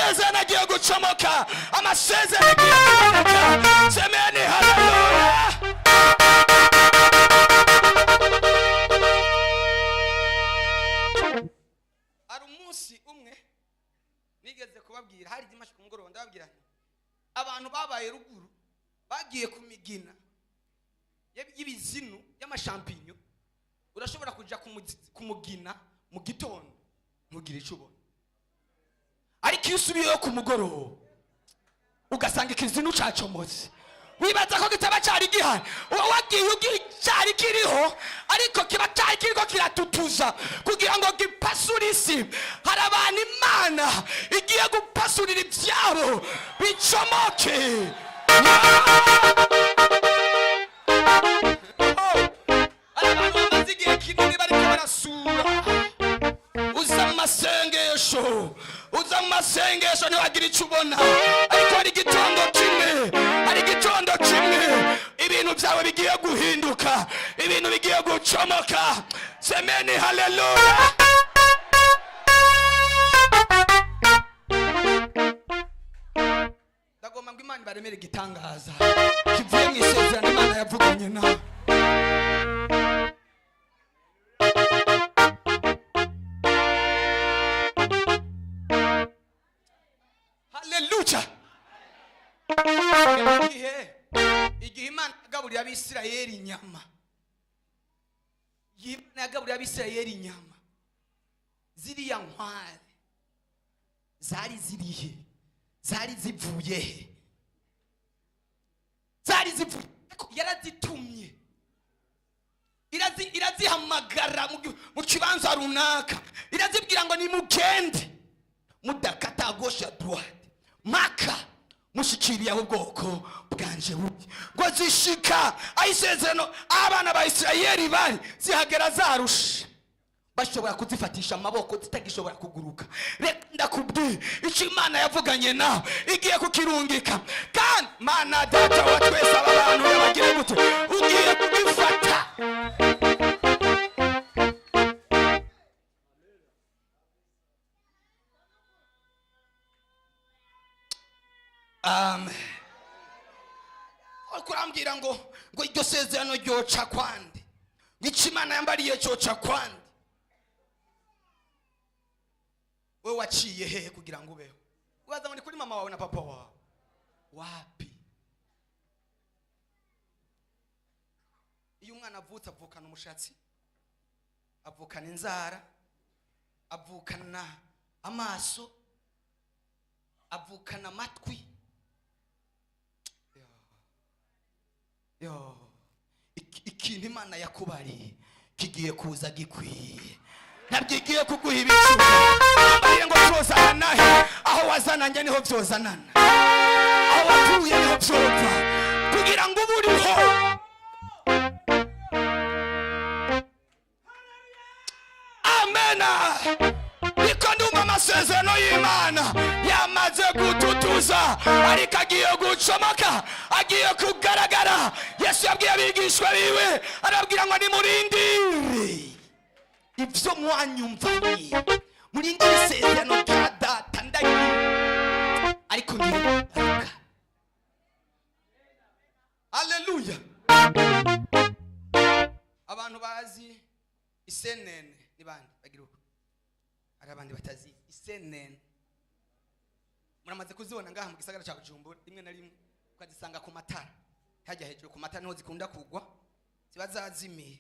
Amasezerano agiye gucomoka, amasezerano agiye kuboneka. Semeni haleluya. Hari umunsi umwe nigeze kubabwira, hari dimanche ku mugoroba, ndababwira nti abantu babaye ruguru bagiye ku migina y'ibizinu y'amashampinyo. Urashobora kuja ku mugina mu gitondo ntugire icyo ubona, ariko iyo usubiyeyo ku mugoroba ugasanga ikizinu cacomotse, wibaza ko kitaba cyari gihari. Uba wagiye ugira cyari kiriho, ariko kiba cyari kiriko kiratutuza kugira ngo gipasure isi. Hari abantu Imana igiye gupasurira ibyabo bicomoke. Hari abantu bamaze igihe kinini bariko barasura. Uza mu masengesho, uza mu masengesho, ntiwagira icyo ubona, ariko hari igitondo kimwe, hari igitondo kimwe ibintu byawe bigiye guhinduka, ibintu bigiye gucomoka. Semeni haleluya. Ndagomba ngo Imana ibaremere igitangaza kivuye mu isezerano Imana yavuganye nawe. Haleluya. Igihe Imana yagaburiye Abisirayeli inyama, igihe Imana yagaburiye Abisirayeli inyama, ziriya nkware zari zirihe? Zari zivuye he? Zari zivuye, ariko yarazitumye, irazihamagara mu kibanza runaka, irazibwira ngo nimugende mudakata gauche à droite mpaka mushikiriye aho ubwoko bwanje buri. Ngo zishika aho isezerano abana ba Isirayeli bari, zihagera zarusha, bashobora kuzifatisha amaboko, zitagishobora kuguruka. Reka ndakubwira icyo Imana yavuganye nawe, igiye kukirungika. Kandi Mana Data wa twese, aba bantu yabagire gute? Ugiye kugifata. Amen. Uriko urambwira ngo iryo sezerano ryoca kwande, ngo icyo Imana yambariye cyoca kwande? Wowe waciye hehe kugira ngo ubeho? Ubaza ngo ni kuri mama wawe na papa wawe? Wapi. Iyo umwana avutse, avukana umushatsi, avukana inzara, avukana amaso, avukana amatwi. Yo, ikintu Imana yakubariye kigiye kuza gikwiye, ntabwo igiye kuguha ibicu. Yambariye ngo byozana he? Aho wazananye niho byozanana, aho watuye niho byova, kugira ngo ube uriho. Amena. Niko ndumva amasezerano y'Imana yamaze gututuza, ariko agiye gucomoka, agiye kugaragara. Yesu yabwiye abigishwa biwe, arababwira ngo nimurindire ibyo mwanyumvanye, murindire isezerano rya Data, ndagiye ariko ngiye kugaruka. Haleluya. Abantu bazi isenene ni bande? Bagira uko. Hari abandi batazi isenene. Muramaze kuzibona ngaha mu gisagara cya Bujumbura, rimwe na rimwe ukazisanga ku matara hajya hejuru. Ku matara niho zikunda kugwa, ziba zazimiye.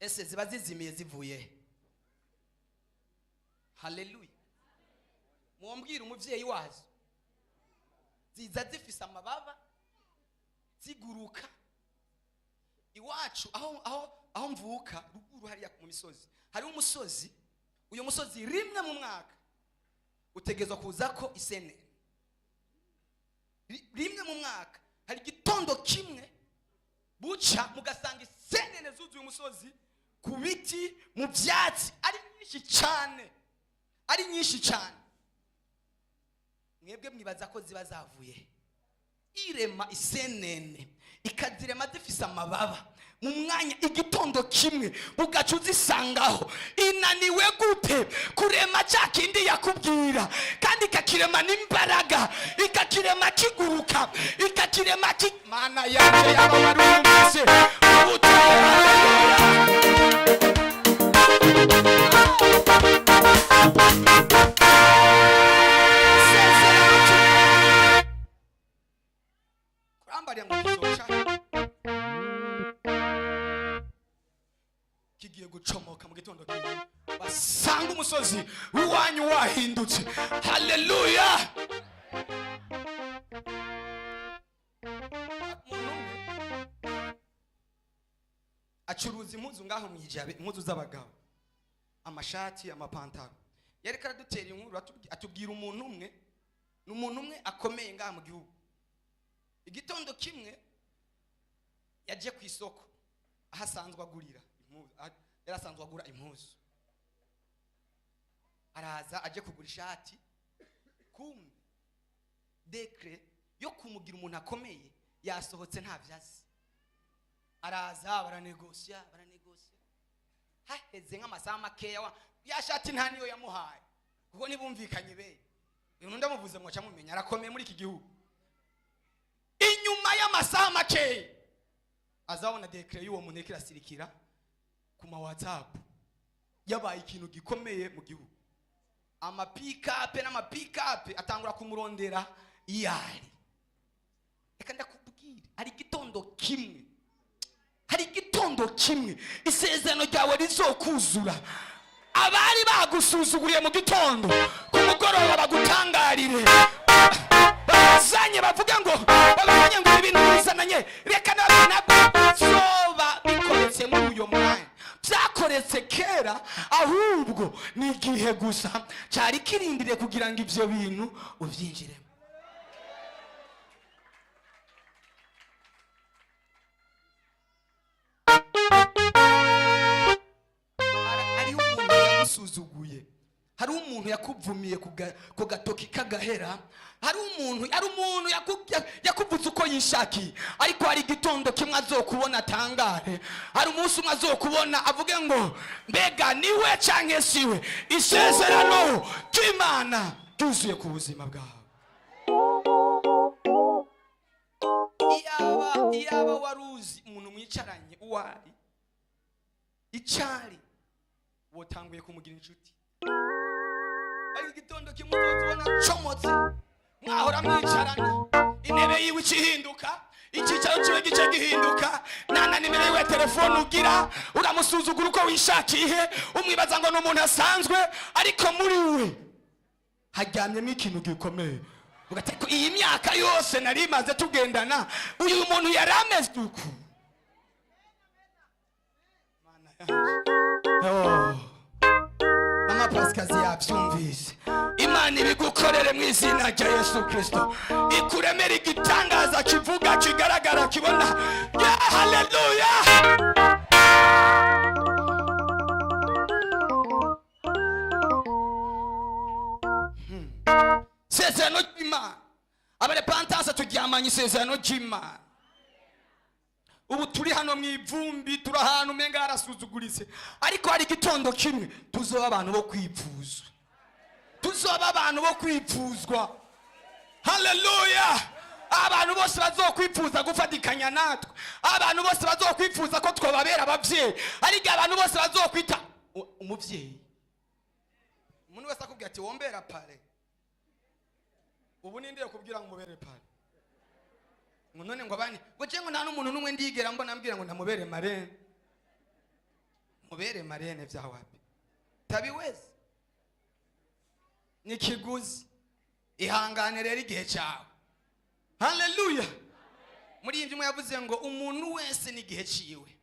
Ese ziba zizimiye zivuye he? Haleluya. Mumbwira umuvyeyi wazo. Ziza zifise amababa, ziguruka. Iwacu aho mvuka ruguru hariya mu misozi, hariho umusozi. Uyu musozi rimwe mu mwaka utegerezwa kuza ko isenene. Rimwe mu mwaka hari igitondo kimwe buca mugasanga isenene zuzuye umusozi, ku biti, mu byatsi, ari nyinshi cyane, ari nyinshi cyane. Mwebwe mwibaza ko ziba zavuye? Irema isenene ikazirema zifise amababa. Mu mwanya igitondo kimwe bugaca uzisangaho. Inaniwe gute kurema cya kindi yakubwira, kandi ikakirema n'imbaraga, ikakirema kiguruka, ikakirema ki? Mana yanjye, yaba wari wumvise ubutumwa! Haleluya! Isezerano kurambariya ngo kizoca kigiye gucomoka mu gitondo kimwe, basanga umusozi w'iwanyu wahindutse. Haleluya! Umuntu umwe acuruza impuzu ngaho mu Ijabe, impuzu z'abagabo, amashati, amapantaro. Yariko aradutera inkuru, atubwira umuntu umwe, ni umuntu umwe akomeye ngaha mu gihugu. Igitondo kimwe yaje ku isoko aho asanzwe agurira impuzu, yari asanzwe agura impuzu. Araza aje kugura ishati, kumbe décret yo kumugira umuntu akomeye yasohotse, ntabyo azi. Araza, baranegosya, baranegosya, haheze nk'amasaha makeya ya shati nta niyo yamuhaye, kuko ntibumvikanye. Be uyu ndamuvuze ngo mumenya arakomeye muri iki gihugu. Inyuma y'amasaha makeya azabona décret y'uwo muntu iriko irasirikira ku ma WhatsApp, yabaye ikintu gikomeye mu gihugu. Amapikape n'amapikape atangura kumurondera iyo ari. Reka ndakubwira, hari igitondo kimwe, hari igitondo kimwe isezerano ryawe rizokuzura. Abari bagusuzuguriye mu gitondo, ku mugoroba bagutangarire, babazanye, bavuge ngo babazanye ngo ibi bintu bizananye. Reka nabyo bizoba bikoretse muri uyo mwanya, byakoretse kera, ahubwo ni igihe gusa cyari kirindiriye kugira ngo ibyo bintu ubyinjiremo. Hariho umuntu yagusuzuguye, hari umuntu yakuvumiye ku gatoki k'agahera, hari umuntu yakuvuze uko yishakiye, ariko hari igitondo kimwe azokubona atangare. Hari umunsi umwe azokubona avuge ngo mbega niwe canke siwe? Isezerano ry'Imana ryuzuye ku buzima bwawe. Iyaba wari uzi umuntu mwicaranye uwo ari, icari wotanguye kumugira inshuti. Ariko igitondo kimwe uzobona comotse, mwahora mwicarana, intebe yiwe ikihinduka, icyicaro kiwe gice gihinduka, nta na nimero yiwe ya telefone ugira. Uramusuzugura uko wishakiye, umwibaza ngo ni umuntu asanzwe, ariko muri we haryamyemo ikintu gikomeye. Ugati ko iyi myaka yose nari maze tugendana, uyu muntu yari ameze uku? Mana yanje. Oh. Mama Pasikazi yabyumvise. Imana ibigukorere mu izina rya Yesu Kirisito, ikuremera igitangaza kivuga, kigaragara, kibona ya. Haleluya! Isezerano ry'Imana, abarepantanse turyamanye isezerano ry'Imana. Ubu turi hano mu ivumbi, turi ahantu umenga harasuzuguritse, ariko hari igitondo kimwe tuzoba abantu bo kwipfuzwa, tuzoba abantu bo kwipfuzwa. Haleluya! Abantu bose bazokwifuza gufatikanya natwe, abantu bose bazokwifuza ko twababera ababyeyi. Ariko abantu bose bazokwita umubyeyi, umuntu wese akubwira ati wombera parrain. Ubu ninde yakubwira ngo umubere parrain? Ngo none ngo abandi ngo je ngo nta n'umuntu n'umwe ndigera mbona ambwira ngo ndamubere marraine. Mubere marraine vya wapi? Tabiwezi, ni kiguzi. Ihangane rero igihe cyawe. Haleluya! Muri iyi ndimo yavuze ngo umuntu wese n'igihe ciwe.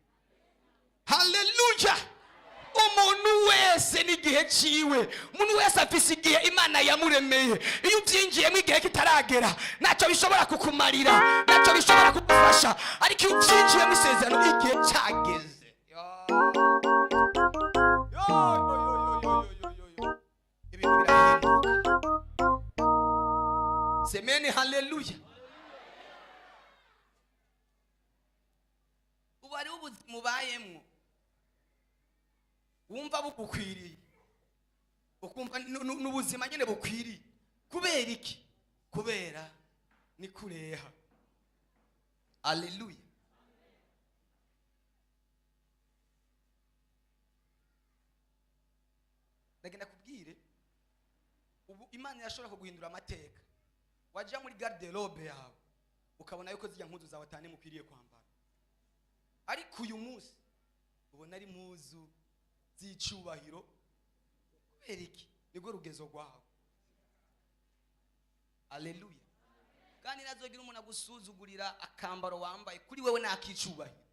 Haleluya! Umuntu wese n'igihe ciwe, umuntu wese afise igihe Imana yamuremeye. Iyo ubyinjiyemo igihe kitaragera, ntacyo bishobora kukumarira, ntacyo bishobora kugufasha, ariko iyo ubyinjiyemo isezerano igihe cyageze, yo, yo, yo, yo, yo, yo, yo. Ibintu birahinduka. Semeni haleluya! Ubu Hariho ubuzima ubayemwo wumva bugukwiriye, ukumva n'ubuzima nyine bukwiriye. Kubera iki? Kubera ni kureha. Aleluya. Ndagenda kubwire, ubu Imana irashobora kuguhindura amateka. Wajya muri garde-robe yawe ukabona yuko zijya mpuzu zawe atane mukwiriye kwambara, ariko uyu munsi ubona ari impuzu z'icubahiro. Kubera iki? Nibwo rugezo rwawe. Aleluya. Kandi nazogira umuntu agusuzugurira akambaro wambaye, kuri wewe nakicubahiro.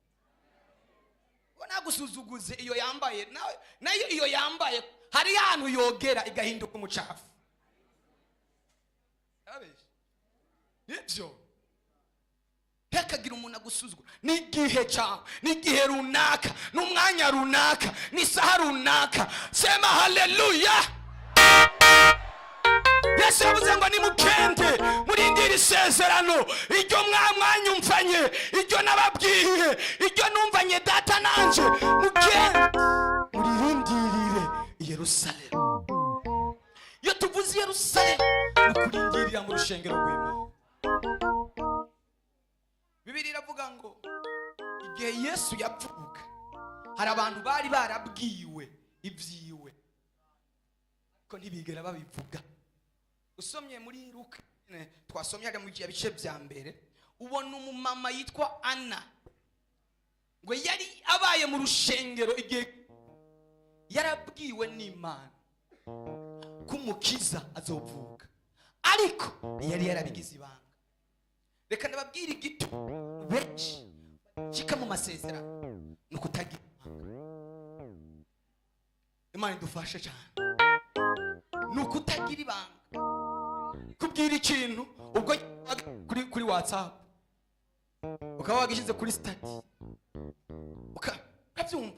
Ngo nagusuzuguze iyo yambaye, nawe nayo iyo yambaye hari hantu yogera igahinduka umucafu. Yarabeshe. Nibyo. Ntihakagire umuntu agusuzugura. N'igihe cyawe, n'igihe runaka, n'umwanya runaka, n'isaha runaka. Sema haleluya. Yesu yavuze ngo nimugende murindire isezerano iryo mwanyumvanye, iryo nababwiye, iryo numvanye data nanje. Mugende muririndirire i Yerusalemu. Iyo tuvuze Yerusalemu ni ukurindirira mu rushengero rw'Imana. Bibiliya iravuga ngo igihe Yesu yapfuka hari abantu bari barabwiwe ibyiwe ariko ntibigera babivuga. Usomye muri Luka twasomye hariya mu bice bya mbere, ubona umumama yitwa Ana ngo yari abaye mu rushengero igihe yarabwiwe n'Imana ko umukiza azovuka, ariko yari yarabigize ibanga. Reka ndababwire igito benshi bacika mu masezerano ni ukutagira ibanga. Imana idufashe cyane. Ni ukutagira ibanga. Kubwira ikintu ubwo kuri WhatsApp, ukaba wagishyize kuri status, ukabyumva,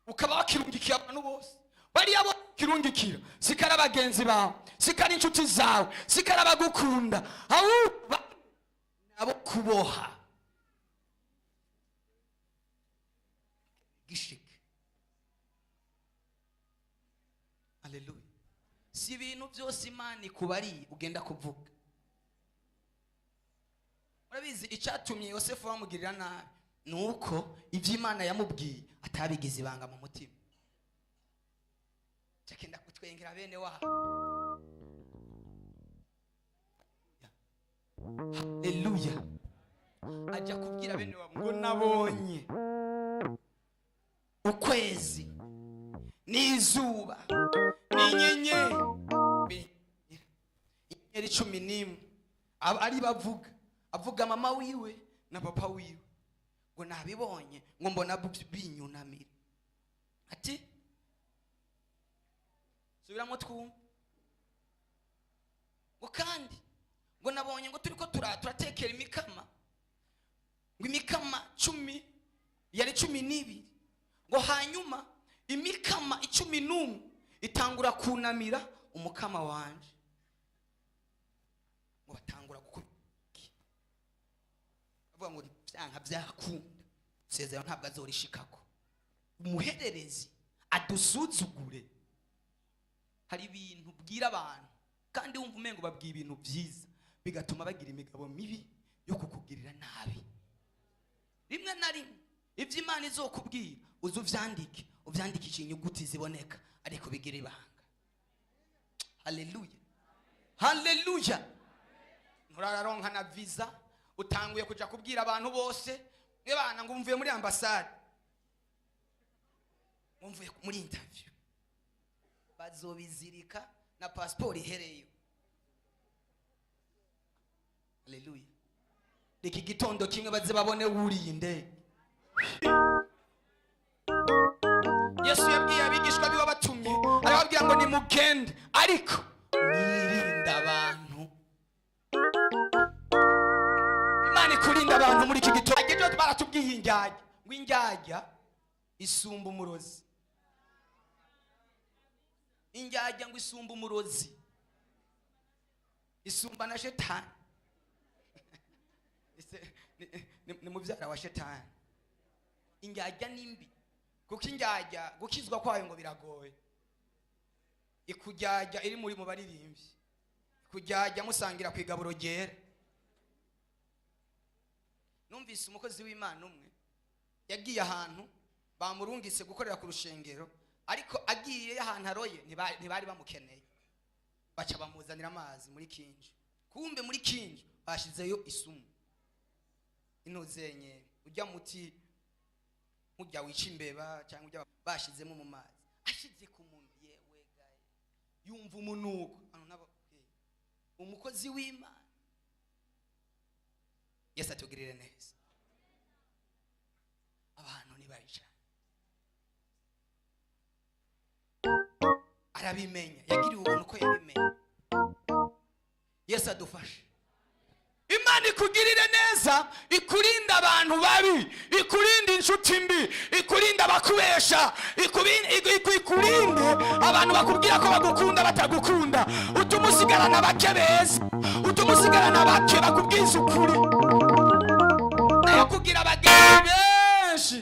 ukaba wakirungikiye abantu bose. Bariya bo kirungikira sikara bagenzi bawe, sikara inshuti zawe, sikara abagukunda, ahubwo nabo kuboha gishike. Haleluya. Si ibintu byose Imana ikubariye ugenda kuvuga. Murabizi icyatumye Yosefu bamugirira nabi ni uko ibyo Imana yamubwiye atabigize ibanga mu mutima. Cyakenda kutwengera bene wabo. Haleluya. Ajya kubwira bene wabo ngo nabonye ukwezi n'izuba n'inyenyeri, inyenyeri 11, ari bavuga, avuga mama wiwe na papa wiwe, ngo nabibonye, ngo mbona binyunamira. Ati subiramo twumve. Ngo kandi ngo nabonye ngo turiko turatekera imikama, ngo imikama 10 yari 12, ngo hanyuma imikama 11 itangura kunamira umukama wanje. Ngo batangura bavuga ngo byanka byakunda isezerano ntabwo azorishikako, umuhererezi adusuzugure. Hari ibintu bwira abantu kandi wumva umengo babwiye ibintu byiza, bigatuma bagira imigabo mibi yo kukugirira nabi. Rimwe na rimwe ibyo Imana izokubwira uze uvyandike, uvyandikishe inyuguti ziboneka, ariko bigira ibanga. Haleluya, haleluya. Nturararonka na visa, utanguye kuja kubwira abantu bose mwebana ngo mvuye muri ambasade, ngo mvuye muri interview. Bazobizirika na passport ihereyo. Haleluya. Reka igitondo kimwe baze babone wuriye indege. Yesu yabwiye abigishwa biwe batumye, arababwira ngo nimugende ariko mwirinde abantu. Imana ikurinda abantu muri iki gitondo. Ejo baratubwiye indyarya, ngo indyarya isumba umurozi. Indyarya ngo isumba umurozi, isumba na shetani. Ni mubyara wa shetani. Indyarya ni mbi, kuko indyarya gukizwa kwayo ngo biragoye. Ikuryarya iri muri mu baririmbyi, ikuryarya musangira ku igaburo ryera. Numvise umukozi w'Imana umwe yagiye ahantu bamurungitse gukorera ku rushengero, ariko agiye ahantu aroye ntibari bamukeneye, baca bamuzanira amazi muri kinju. Kumbe muri kinju bashizeyo isumu inozenye, ujya muti mujya wica imbeba cyangwa ujya bashizemo mu mazi, ashize ku muntu, yewe gaye, yumva umunuko. Hano nabo umukozi w'Imana, Yesu atugirire neza. Abantu nibayica arabimenya, yagiriwe ubuntu ko yabimenya. Yesu adufashe. Imana ikugirire neza, ikurinde abantu babi, ikurinde inshuti mbi, ikurinde abakubesha, ikurinde abantu bakubwira ko bagukunda batagukunda. Utuma usigarana bake beza, utuma usigarana bake bakubwiza ukuri. Nayo kugira abagenzi benshi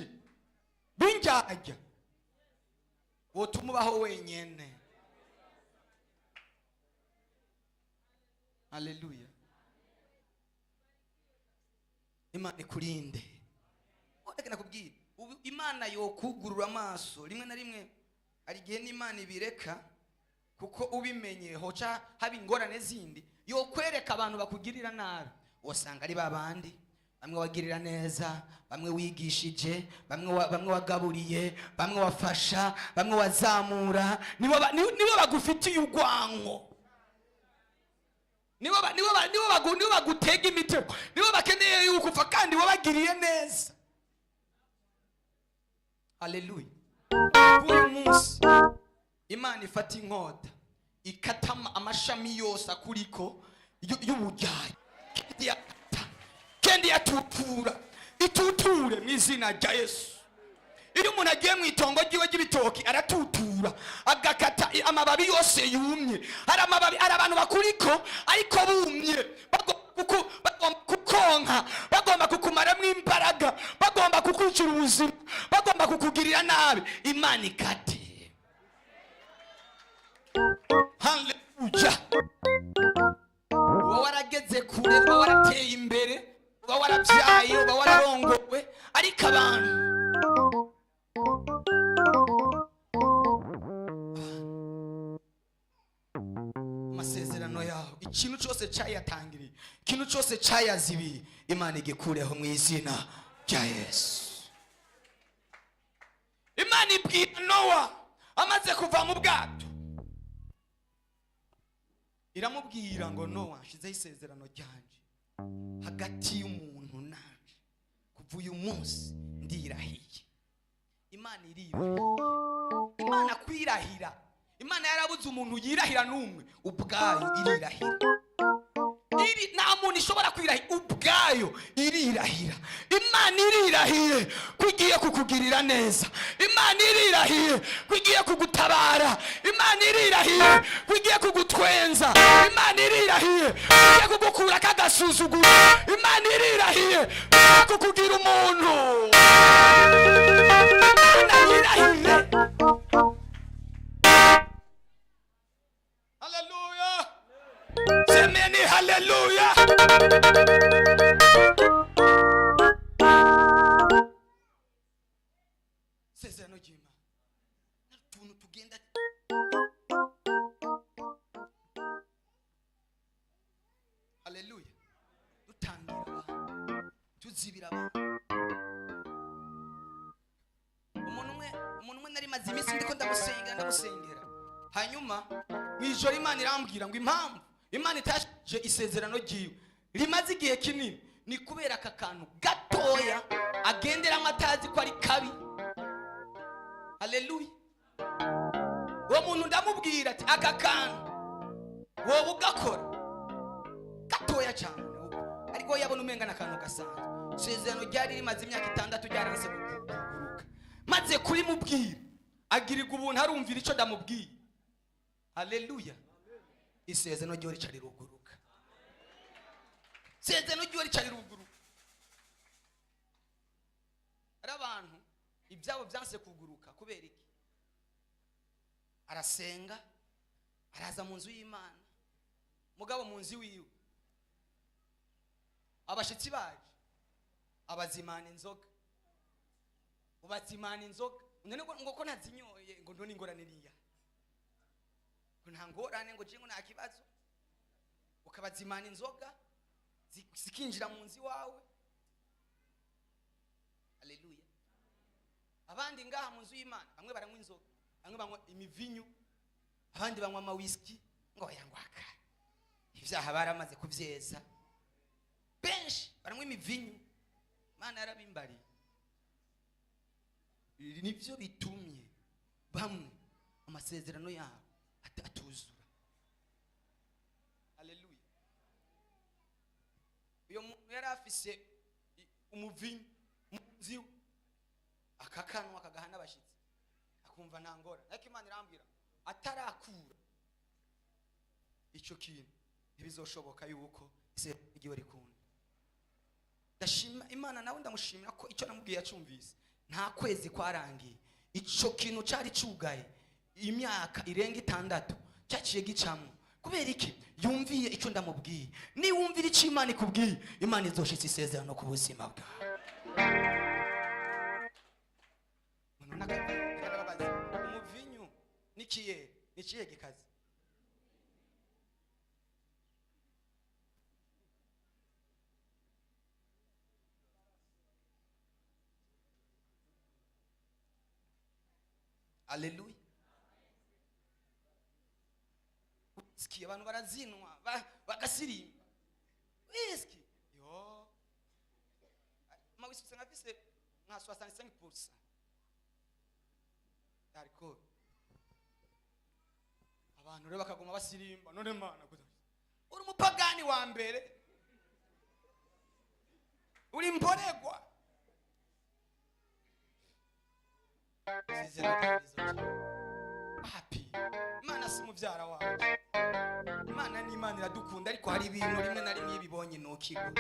b'indyarya, wotuma ubaho wenyene. Haleluya. Imana ikurinde. Reka nakubwire, ubu Imana yokugurura amaso rimwe na rimwe. Hari igihe n'Imana ibireka kuko ubimenye hoca haba ingorane zindi. Yokwereka abantu bakugirira nabi, wasanga ari babandi bamwe wagirira neza, bamwe wigishije, bamwe wagaburiye, bamwe wafasha, bamwe wazamura, nibo bagufitiye urwango, nibo bagutega imitego, nibo bakeneye yuko upfa kandi wabagiriye neza. Haleluya. Uyu munsi Imana ifata inkota ikata amashami yose akuriko y'ubujyayi, kendi yatutura, ituture mu izina rya Yesu. Iyo umuntu agiye mu itongo ryiwe ry'ibitoki aratutura, agakata amababi yose yumye. Hari amababi, hari abantu bakuriko ariko bumye, bagomba kukonka, bagomba kukumaramo imbaraga, bagomba kukwicira ubuzima, bagomba kukugirira nabi. Imana ikate. Haleluya. Uba warageze kure, uba warateye imbere, uba warabyaye, uba wararongowe, ariko abantu amasezerano yawe, ikintu cyose cyayatangiriye, ikintu cyose cyayazibiye, Imana igikureho mu izina rya Yesu. Imana ibwira Nowa amaze kuva mu bwato, iramubwira ngo Nowa, nshizeho isezerano ryanje hagati y'umuntu nanje, kuva uyu munsi ndirahiye. Imana irirahiye. Imana kwirahira, Imana yarabuze umuntu yirahira n'umwe, ubwayo irirahira. Iri nta muntu ishobora kwirahira, ubwayo irirahira. Imana irirahiye ko igiye kukugirira neza. Imana irirahiye ko igiye kugutabara. Imana irirahiye ko igiye kugutwenza. Imana irirahiye ko igiye kugukura kagasuzuguro. Imana irirahiye ko igiye kukugira umuntu. Imana yirahire. Haleluya. Semeni haleluya. Sezerano ry'Imana. Utuntu tugenda haleluya, dutangira abantu, tuzibira abantu. Umuntu umwe nari maze iminsi ndiko ndamusengera, ndamusengera. Hanyuma mu ijoro Imana irambwira ngo impamvu Imana itashije isezerano ryiwe rimaze igihe kinini ni kubera aka kantu gatoya agenderamo atazi ko ari kabi. Haleluya. Uwo muntu ndamubwira ati aka kantu wowe ugakora gatoya cyane, ariko yabona umenga n'akantu gasanzwe. Isezerano ryari rimaze imyaka 6 ryaranse kuguruka. Maze kurimubwira agirirwa ubuntu, arumvira icyo ndamubwiye. Haleluya. Isezerano ryo rica riruguruka. Isezerano ryo rica riruguruka. Hari abantu Ibyabo byanse kuguruka kubera iki? Arasenga, araza mu nzu y'Imana, mugabo mu nzu wiwe abashitsi baje abazimana inzoga, ubazimana inzoga. None ngo ko ntazinyoye ngo ndone ingorane niya, ngo nta ngorane, ngo je ngo nta kibazo. Ukabazimana inzoga zikinjira mu nzu wawe. Haleluya. Abandi ngaha mu nzu y'Imana bamwe baranywa inzoga, bamwe banywa imivinyu, abandi banywa ama whisky, ngo yangwaka ibyaha baramaze kuvyeza. Benshi baranywa imivinyu, Imana yarabimbariye. Nivyo bitumye bamwe amasezerano yabo atuzura. Haleluya. Uyo muntu yari afise umuvinyu munzi, akakanwa akagahana abashitsi, akumva nta ngora. Ariko Imana irambwira atarakura ico kintu ntibizoshoboka yuko isezerano ryiwe rikunda. Ndashima Imana, nawe ndamushimira ko icyo namubwiye yacumvise. Nta kwezi kwarangiye ico kintu cari cugaye imyaka irenga 6 cyaciye gicamwo. Kubera iki? Yumviye icyo ndamubwiye. Niwumvira icyo Imana ikubwiye, Imana izoshitsa isezerano ku buzima bwawe. Umuvinyu n'ikiye, n'ikiye gikaze. Haleluya. Whisky abantu barazinwa bagasirimba. Whisky yo ma whisky usanga afise nka 65% d'alcool. Abantu rero bakaguma basirimba. None Mana uri umupagani wa mbere, uri mboregwa. Happy Imana si muvyara wacu. Imana ni Imana iradukunda, ariko hari ibintu rimwe na rimwe ibibonye nokigwa.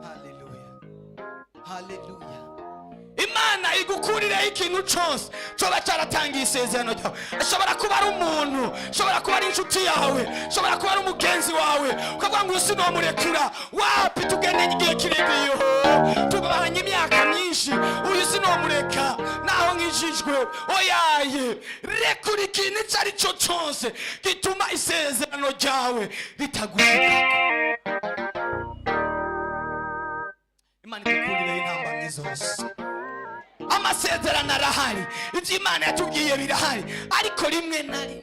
Haleluya, haleluya. Imana igukurire ikintu cyose coba cyaratangiye isezerano ryawe. Ashobora kuba ari umuntu, ashobora kuba ari inshuti yawe, ashobora kuba ari umugenzi wawe, ukavuga ngo sinomurekura. Wapi, tugende igihe kirekire, tubanye imyaka myinshi, uyu sinomureka naho nkijijwe. Oyaye, rekura ikintu icyo ari cyo cyose gituma isezerano ryawe ritagushikako. Imana igukurire intambamyi zose. Amasezerano arahari, ibyo Imana yatubwiye birahari, ariko rimwe na rimwe.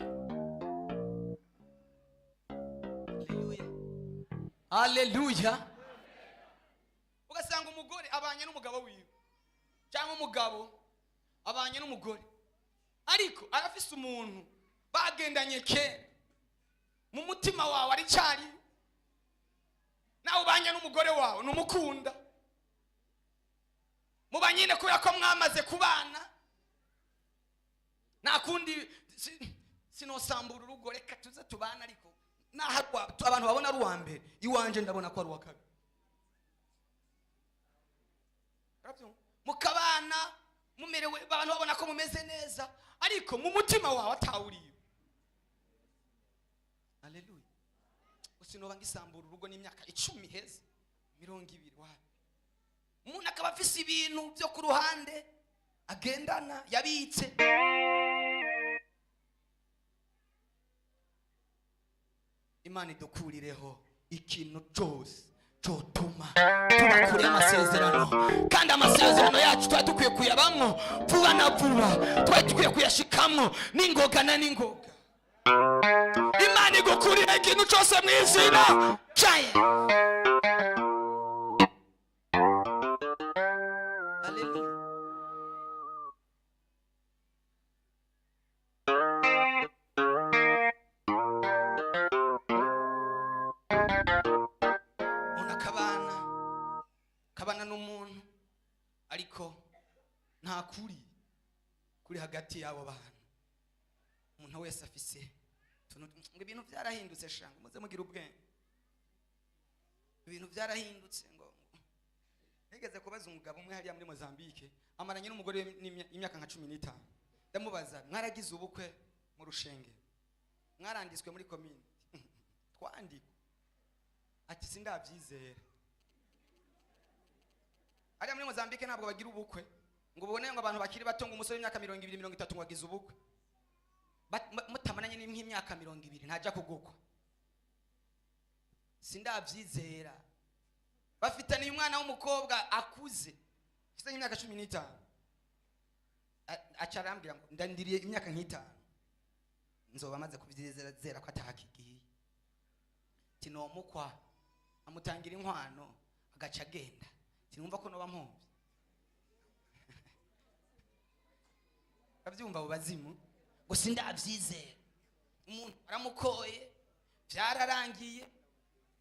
Haleluya, haleluya. Ugasanga umugore abanye n'umugabo wiwe, cyangwa umugabo abanye n'umugore, ariko arafise umuntu bagendanye kera mu mutima wawe ari cyari. Nawe ubanye n'umugore wawe numukunda, mubanyine kubera ko mwamaze kubana, nta kundi sinosambura urugo, reka tuze tubana. Ariko naho abantu babona ari uwa mbere, iwanje ndabona ko ari uwa kabiri. Mukabana mumerewe, abantu babona ko mumeze neza, ariko mu mutima wawe atawuriyo. Haleluya. Usinoba ngisambura urugo n'imyaka 10 heza 20 wapi. Umuntu akaba afise ibintu byo ku ruhande agendana yabitse. Imana idukurireho ikintu cyose cyotuma tuba kure y'amasezerano, kandi amasezerano yacu twari dukwiye kuyabamwo vuba na vuba, twari dukwiye kuyashikamwo n'ingoga na n'ingoga. Imana igukurire ikintu cyose mu izina ryayo. Haleluya. Umuntu akabana n'umuntu, ariko nta kuri kuri hagati y'abo bantu. Umuntu wese afise ngo ibintu byarahindutse shanga, muze mugira ubwenge. Ibintu byarahindutse ngo Nigeze kubaza umugabo umwe hariya muri Mozambique, amaranye n'umugore we imyaka nka 15. Ndamubaza: "Mwaragize ubukwe mu rushengero, mwaranditswe muri komine?" "Twandikwa." Ati: "Sindabyizera." Hariya muri Mozambique ntabwo bagira ubukwe ngo ubone ngo abantu bakiri bato, ngo umusore w'imyaka 20, 30 ngo agize ubukwe. Mutamaranye nk'imyaka 20 ntajya kugukwa. "Sindabyizera." Bafitaniye umwana w'umukobwa akuze, afite nk'imyaka 15. Aca arambwira ngo: "Ndandiriye imyaka nk'itanu, nzoba amaze kubyizera ko atahakigiye." Tinomukwa amutangira inkwano agaca agenda, tinumva ko noba mpomvye. Babyumva abo bazimu ngo: "Sindabyizera." Umuntu aramukoye, byararangiye,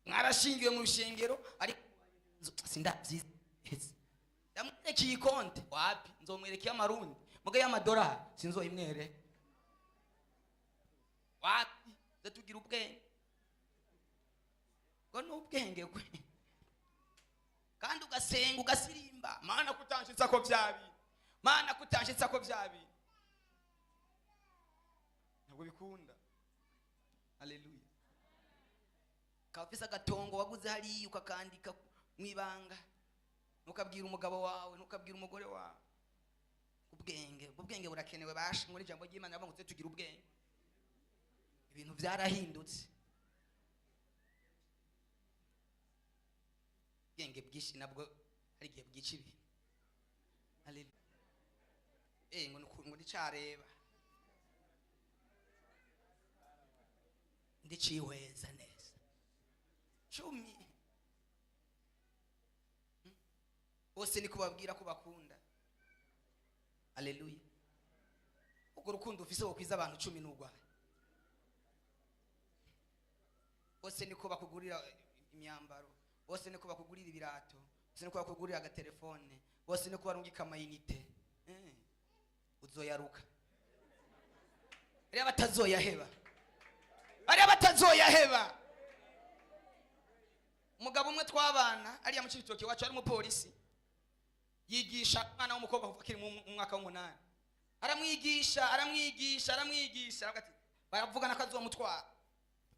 mwarashingiwe mu rushengero, ariko sindabyizera. Ndamwerekeye ikonte, wapi, nzomwerekeye amarundi muga y'amadolari sinzoyimwere, wapi. Ze tugira ubwenge ngo ni ubwenge gwe, kandi ugasenga ugasirimba: "Mana, kutanshitsa ko byabi, Mana, kutanshitsa ko byabi." Ntabwo bikunda. Haleluya. Ukaba ufise agatongo waguze hariya, ukakandika mu ibanga, ntukabwira umugabo wawe, ntukabwira umugore wawe. Ubwenge, ubwenge burakenewe. Basha muri ijambo ry'Imana bavuga ngo tuze tugira ubwenge. Ibintu byarahindutse. Ubwenge bwinshi nabwo hari igihe bwica ibintu. Haleluya. Ngo ngo ndicareba, ndicihweza neza cumi. Bose ni kubabwira ko bakunda. Haleluya. Ubwo rukundo ufise wokwiza abantu 10 n'urwaye bose, niko bakugurira imyambaro bose, niko bakugurira ibirato bose, niko bakugurira agatelefone bose, niko barungika amayinite. Uzoyaruka. Hariya batazoyaheba, hariya batazoyaheba. Umugabo umwe twabana ariya mu Cibitoke wacu, ari umupolisi, yigisha umwana w'umukobwa kuva akiri mu mwaka w'umunani. Aramwigisha, aramwigisha, aramwigisha, aravuga ati baravugana ko azomutwara.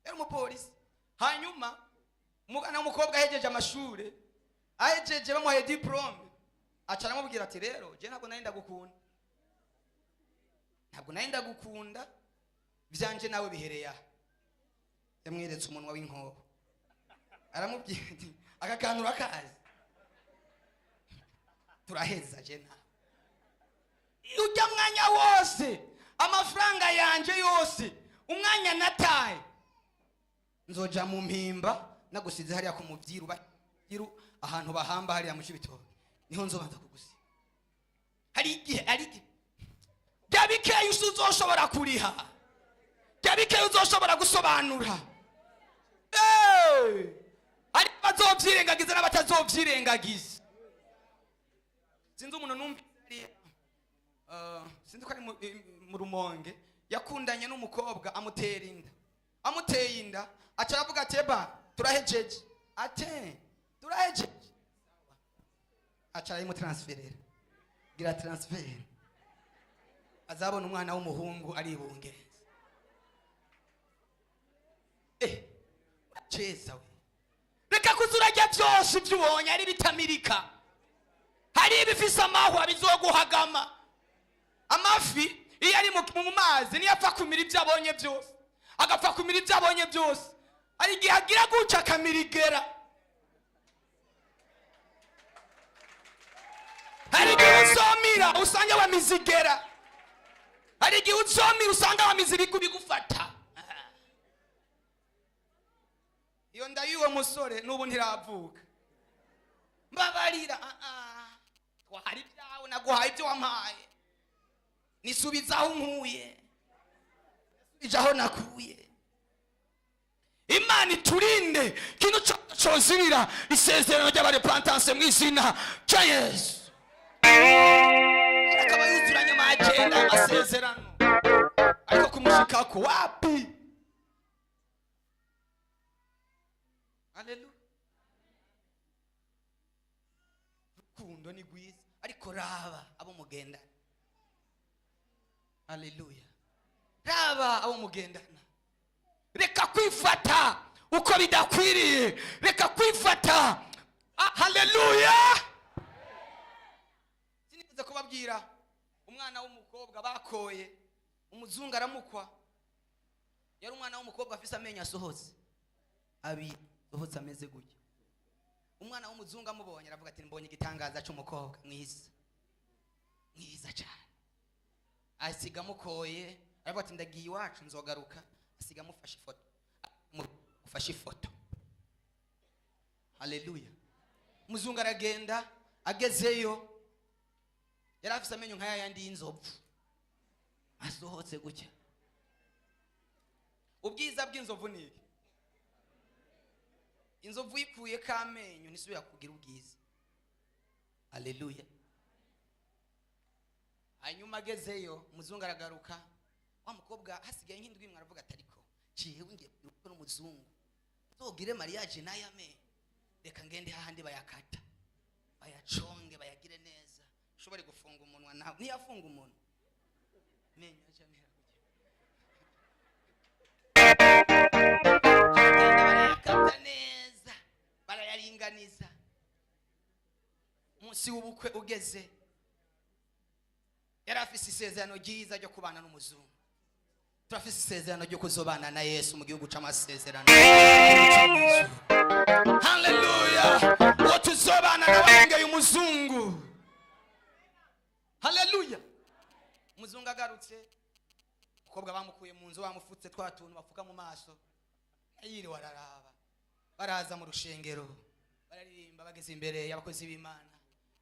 Yari umupolisi. Hanyuma umwana w'umukobwa ahejeje amashure, ahejeje bamuhaye diplôme, aca aramubwira ati: "Rero je ntabwo nari ndagukunda, ntabwo nari ndagukunda, byanje nawe bihereye aha." Yamweretse umunwa w'inkoho, aramubwira ati: "Aka kantu urakazi, turaheza je nawe. Ujya mwanya wose, amafaranga yanje yose, umwanya nataye, nzoja mu mpimba nagusize hariya ku mubyiru byiru ahantu bahamba hariya mu Cibitoke, niho nzobanza kugusiga." Hari igihe, hari igihe bya bikeya uzoshobora kuriha, bya bikeya uzoshobora gusobanura. Ariko bazovyirengagiza n'abatazovyirengagiza. Sinzi umuntu numvise hariya, sinzi ko ari mu Rumonge, yakundanye n'umukobwa amutera inda. Amuteye inda, aca aravuga ati: "Eba, turahejeje." Ate: "Turahejeje." Aca arayimutransferera, gira transfer, azabona umwana w'umuhungu aribungenza. Uraceza we, reka kuza urarya byose ibyo ubonye. Ari bitamirika, hari ibifise amahwa bizoguhagama. Amafi iyo ari mu mazi niyo apfa kumira ibyo abonye byose, agapfa kumira ibyo abonye byose. Hari igihe agira gutya akamira igera. Hari igihe uzomira usanga wamize igera. Hari igihe uzomira usanga wamize ibigu bigufata. Iyo nda y'uwo musore n'ubu ntiravuka. "Mbabarira." "Ah, ah. Twahari ibyawe, naguhaye ibyo wampaye, nisubiza aho nkuye, ija aho nakuye." Imana iturinde ikintu cozibira isezerano ry'abarepentance mu izina rya Yesu. Akaba yuzuranye amagenda y'amasezerano, ariko kumushikako wapi. Haleluya. Kundo ni gwiza, ariko raba abo mugendana. Haleluya. Raba abo mugendana. Reka kwifata uko bidakwiriye, reka kwifata. Haleluya. Sinigeze kubabwira umwana w'umukobwa bakoye, umuzungu aramukwa. Yari umwana w'umukobwa afise amenyo asohotse abiri, asohotse ameze gutya. Umwana w'umuzungu amubonye aravuga ati mbonye igitangaza cy'umukobwa mwiza mwiza cyane. Asiga amukoye, aravuga ati ndagiye iwacu nzogaruka. Asiga amufashe ifoto, amufashe ifoto. Haleluya. Umuzungu aragenda, agezeyo yari afise amenyo nka yayandi y'inzovu asohotse gutya. Ubwiza bw'inzovu ni iki? Inzovu yikuye kamenyo ntisubira kugira ubwiza. Haleluya. Hanyuma agezeyo umuzungu aragaruka, wa mukobwa hasigaye nk'indwi imwe, aravuga ati ariko jewe ngiye kugira n'umuzungu nzogire mariage n'aya menyo, reka ngende hahandi bayakata bayaconge bayagire neza, ushobore gufunga umunwa nawe. Ntiyafunga umunwa, menyo aca amera gutya. Bagenda barayakata neza, barayaringaniza. Umunsi w'ubukwe ugeze, yari afise isezerano ryiza ryo kubana n'umuzungu. Turafise isezerano ryo kuzobana na Yesu mu gihugu c'amasezerano. Haleluya. Uwo tuzobana nawe umuzungu. Haleluya. Umuzungu agarutse, umukobwa bamukuye mu nzu, bamufutse twa tuntu bapfuka mu maso, yiriwe araraba. Baraza mu rushengero bararirimba, bageze imbere y'abakozi b'Imana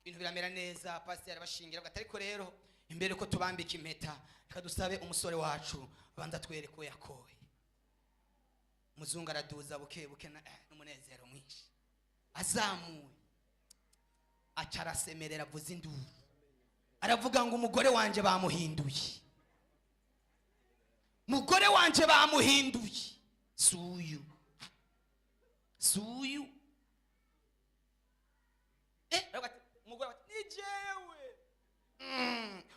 ibintu biramera neza. Pasiteri arabashingira avuga ati ariko rero imbere ko tubambika impeta, reka dusabe umusore wacu abanza twereke ko yakoye. Umuzungu araduza buke buke n'umunezero mwinshi, azamuye aca arasemerera, avuza induru, aravuga ngo umugore wanje bamuhinduye, umugore wanje bamuhinduye, suyu suyu. Aravuga ati, umugore ati ni jewe.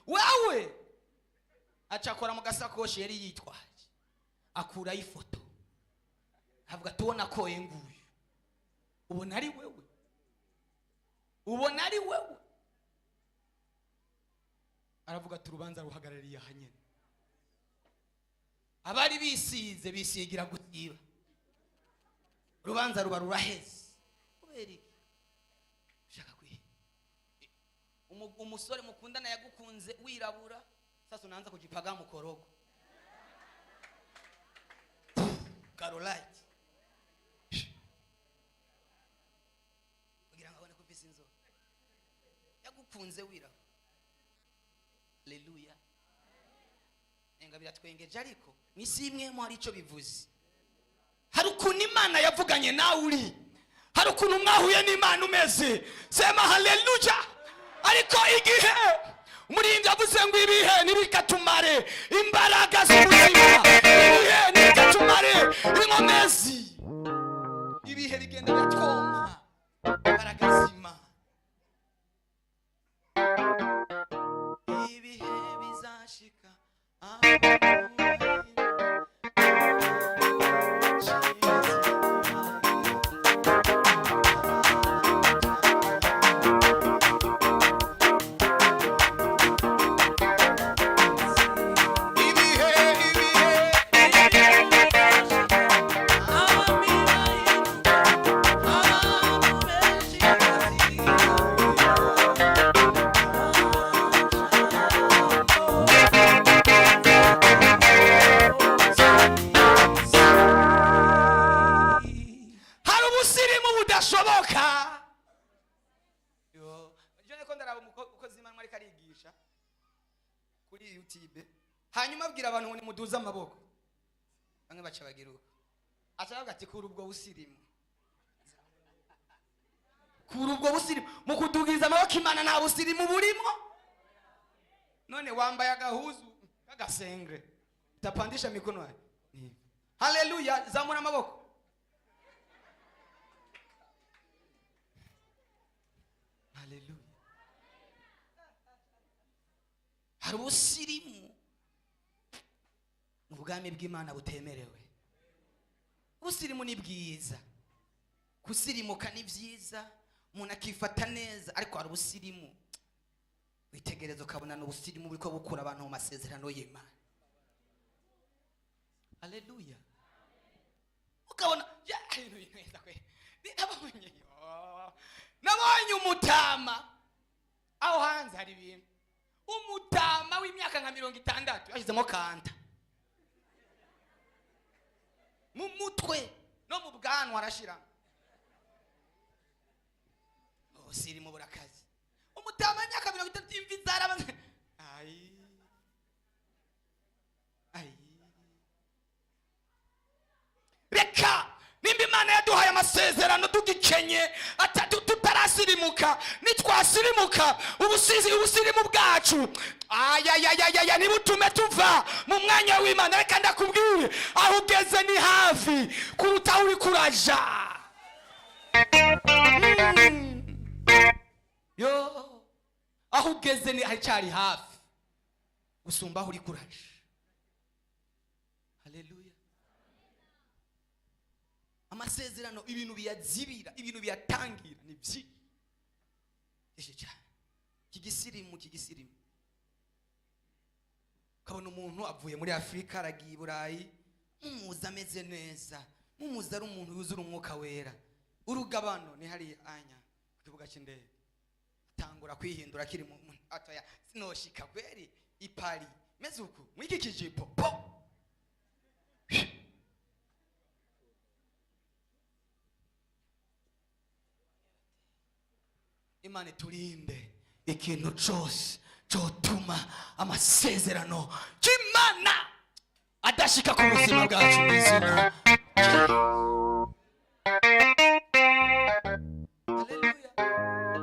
Wewe. Aca akora mu gasakoshi yari yitwaje, akurayo ifoto, avuga ati ubona koye nguyu, ubona ari wewe, ubona ari wewe. Aravuga ati urubanza ruhagarariye aha nyene. Abari bisize bisigira gusiba, urubanza ruba ruraheze. Kubera iki? Ushaka kwiha umusore mukundana yagukunze wirabura, sasa unaanza kujipaga mukorogo Carolite kugira ngo abone ko ufise inzobe. Yagukunze wirabura. Haleluya. Enga biratwengeje, ariko mwisi imwe mu hari ico bivuze. Hari ukuntu Imana yavuganye nawe uri, hari ukuntu mwahuye n'Imana umeze. Sema haleluya. Ariko igihe umuririmbyi avuze ngo ibihe ntibikatumare imbaraga z'ubuzima, ibihe ntibikatumare inkomezi, ibihe bigenda biratwonka imbaraga zima. Ibihe bizashika ibihe ibihe hari ubusirimu budashoboka. Yo, je ko ndaraba umukozi Imana ariko arigisha kuri YouTube, hanyuma abwira abantu ngo nimuduze amaboko, bamwe baca bagira uko, aca avuga ati kura ubwo busirimu, kura ubwo busirimu. Mu kudugiriza amaboko Imana nta busirimu burimo. None wambaye agahuzu k'agasengre, utapandisha mikono yawe. Haleluya, zamura amaboko. Haleluya. Hari ubusirimu mu bwami bw'Imana butemerewe. Ubusirimu ni bwiza, gusirimuka ni byiza, umuntu akifata neza, ariko hari ubusirimu witegereza ukabona ni ubusirimu buriko bukura abantu mu masezerano y'Imana. Haleluya! Ukabona ya, ibintu bineza kwe. Nabonye, yo. Nabonye umutama aho hanze, hari ibintu, umutama w'imyaka nka 60 yashyizemo kanta mu mutwe no mu bwanwa arashiramo. Ubusirimu burakaze. Umutama w'imyaka 60, imvi zarabaze. Ayi ayi, reka nimba Imana yaduhaye amasezerano tugikenye, tutarasirimuka, nitwasirimuka ubusizi, ubusirimu bwacu, ayayayaya, ntibutume tuva mu mwanya w'Imana. Reka ndakubwire, aho ugeze ni hafi kuruta aho uri kuraja. Yo, aho ugeze ni haracyari hafi gusumba aho uri kuraja. Haleluya! Amasezerano, ibintu biyazibira, ibintu biyatangira ni byinshi byinshi cyane. Kigisirimu, kigisirimu, ukabona umuntu avuye muri Afurika aragiye i Burayi, mumuzi ameze neza, mumuzi ari umuntu yuzura Umwuka Wera. Urugabano ni hariya anya ku kibuga cy'indege, atangura kwihindura akiri mu atoya: "Sinoshika kweri i Paris meze uku mwiki kijipo po." Imana iturinde ikintu cyose cyotuma amasezerano y'Imana adashika ku buzima bwacu mu izina rya Yesu. Haleluya!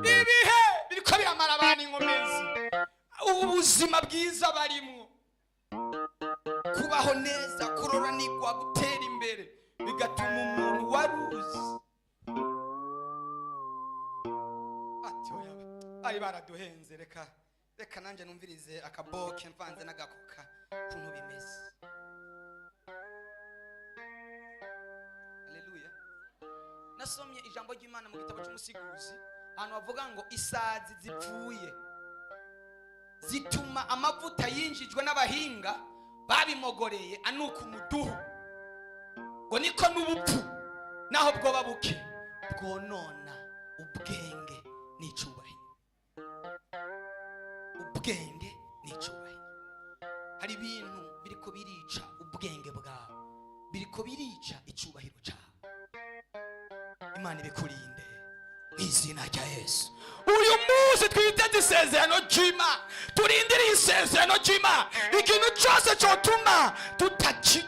Ibihe biriko biramara abantu inkomezi, ubuzima bwiza barimwo, kubaho neza, kuroranirwa, gutera imbere, bigatuma umuntu waruzi ati: "Oya, bari baraduhenze, reka reka nanjye numvirize akaboke mvanze n'agakoka ukuntu bimeze." Haleluya! Nasomye ijambo ry'Imana mu gitabo cy'Umusiguzi, ahantu bavuga ngo isazi zipfuye zituma amavuta yinjijwe n'abahinga babimogoreye anuka umuduhu, ngo niko n'ubupfu naho bwoba buke bwonona ubwenge n'icubahiro. Ubwenge n'icubahiro. Hari ibintu biriko birica ubwenge bwawe, biriko birica icubahiro cyawe. Imana ibikurinde mu izina rya Yesu. Uyu munsi twiteze isezerano ry'Imana, turindiriye isezerano ry'Imana. Ikintu cyose cyotuma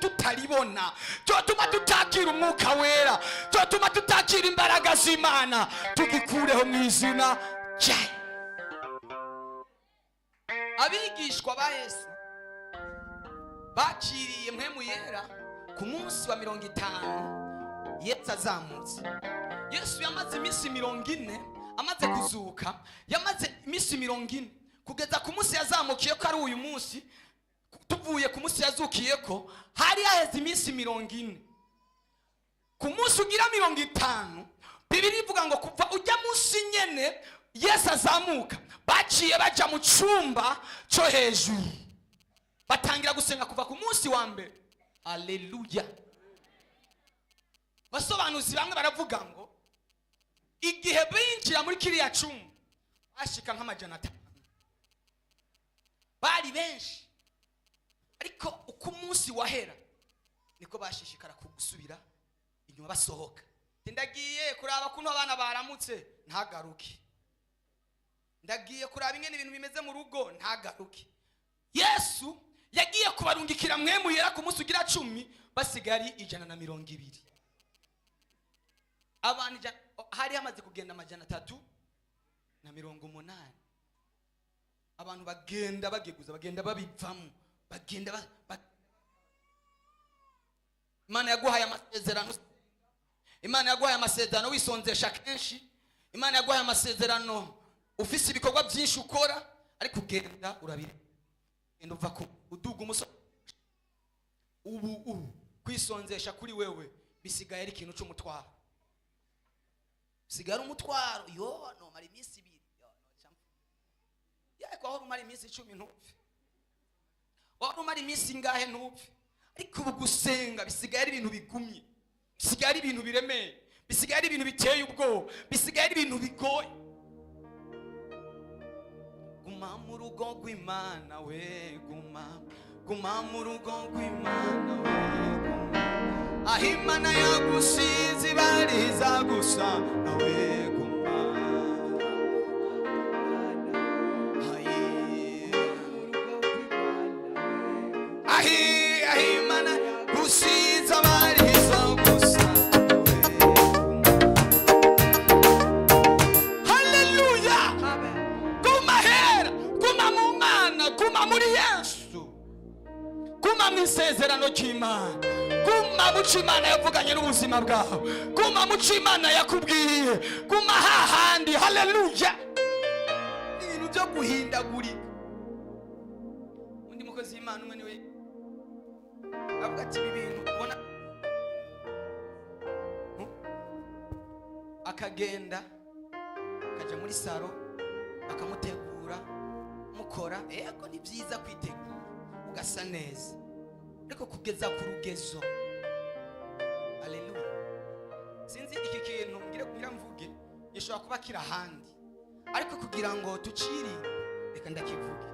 tutaribona, cyotuma tutakira Umwuka Wera, cyotuma tutakira imbaraga z'Imana, tugikureho mu izina rya. Abigishwa ba Yesu bakiriye Mpwemu Yera ku munsi wa 50 Yesu azamutse. Yesu yamaze iminsi 40 amaze kuzuka, yamaze iminsi 40 kugeza ku munsi yazamukiye ko ari uyu munsi. Tuvuye ku munsi yazukiye ko hari haheze iminsi 40, ku munsi ugira 50, Bibiliya ivuga ngo kuva ujya munsi nyene Yesu azamuka, baciye baja mu cyumba cyo hejuru, batangira gusenga kuva ku munsi wa mbere. Aleluya! Basobanuzi bamwe baravuga ngo igihe binjira muri kiriya cyumba bashika nk'500, bari benshi, ariko uko umunsi wahera niko bashishikara gusubira inyuma basohoka. Ati, "Ndagiye kuraba kuntu abana baramutse," ntagaruke. "Ndagiye kuraba ingene ibintu bimeze mu rugo," ntagaruke. Yesu yagiye kubarungikira Mpwemu Yera ku munsi ugira 10, basigaye ari 120. Abantu hari hamaze kugenda 380. Abantu bagenda bageguza, bagenda babivamo, bagenda Imana yaguhaye amasezerano, Imana yaguhaye amasezerano wisonzesha kenshi, Imana yaguhaye amasezerano ufise ibikorwa byinshi ukora, ariko ugenda urabire. Uva ku uduga umusozi ubu kwisonzesha kuri wewe bisigaye ari ikintu c'umutwaro, bisigaye ari umutwaro. Yo nomara iminsi 2, yego aho umara iminsi 10 ntupfe, wari umara iminsi ingahe ntupfe. Ariko ubu gusenga bisigaye ari ibintu bigumye, bisigaye ari ibintu biremeye, bisigaye ari ibintu biteye ubwoba, bisigaye ari ibintu bigoye. Guma mu rugo rw'Imana we, guma, guma mu rugo rw'Imana we, guma aho Imana yagusize ibariza gusa nawe, guma. Ahi Imana gusize abariza gusa nawe, guma. Haleluya. Guma hera, guma mu Mana, guma muri Yesu, guma mu isezerano ry'Imana, guma mu cyo Imana yavuganye n'ubuzima bwawe, guma mu cyo Imana yakubwiye, guma hahandi. Haleluya. Ibintu byo guhindagurika. Undi mukozi w'Imana umwe niwe avuga ati ibi bintu ubona, akagenda akajya muri saro bakamutegura mukora. Yego ni byiza kwitegura ugasa neza, ariko kugeza ku rugezo. Haleluya. Sinzi iki kintu ngira mvuge gishobora kuba kiri ahandi, ariko kugira ngo tuciri reka ndakivuge.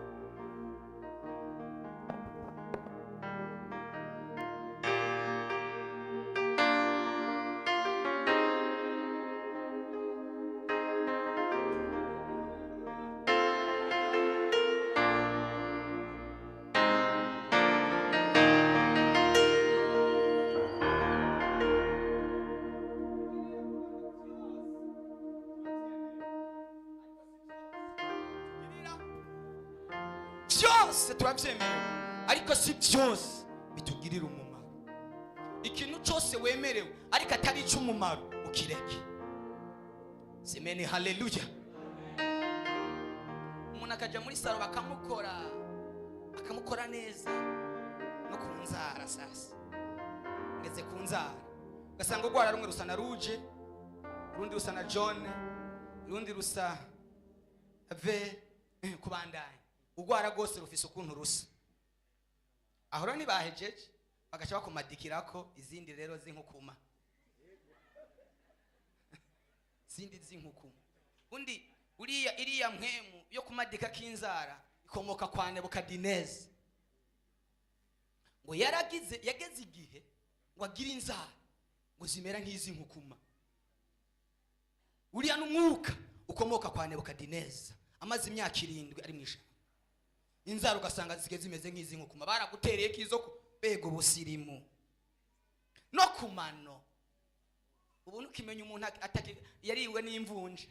Byose turabyemerewe, ariko si byose bitugirira umumaro. Ikintu cyose wemerewe ariko atari icy'umumaro ukireke. Semeni haleluya. Umuntu akajya muri saro bakamukora, akamukora neza no ku nzara. Sasa ngeze ku nzara, ugasanga urwara rumwe rusa na rouge, urundi rusa na jaune, urundi rusa ve kubandanya. Urwara rwose rufise ukuntu rusa. Aho rero ntibahejeje bagaca bakumadikirako izindi rero z'inkukuma, izindi z'inkukuma. Undi uriya iriya mpwemu yo kumadika k'inzara ikomoka kwa Nebukadineza. Ngo yageze igihe ngo agire inzara ngo zimera nk'iz'inkukuma. Uriya n'umwuka ukomoka kwa Nebukadineza, amaze imyaka 7 ari mu ishyamba. Inzara ugasanga zisigaye zimeze nk'iz'inkukuma, baragutereye kizo bego ubusirimu no kumano. Ubu ntukimenya umuntu yariwe n'imvunja,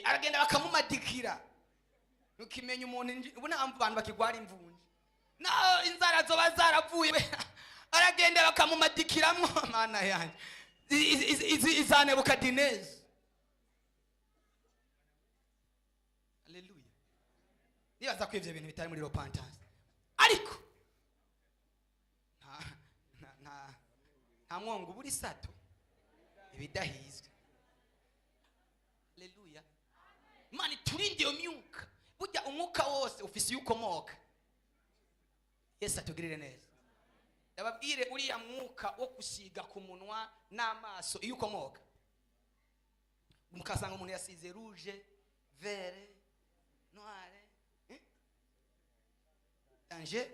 aragenda bakamumadikira. Ntukimenya umuntu ubu nta bantu bakigwara imvunja, na inzara zoba zaravuye, aragenda bakamumadikiramo. Mana yanjye, iza Nebukadineza. Haleluya. Nibaza ko ivyo bintu bitari muri repentance, ariko nta mwongo ubura isato ibidahizwe. Haleluya. Imana iturinde iyo myuka. Burya umwuka wose ufise iyo ukomoka. Yesu atugirire neza. Ndababwire uriya mwuka wo gusiga ku munwa n'amaso iyo ukomoka, mukasanga umuntu yasize rouge, vert, noir, danger.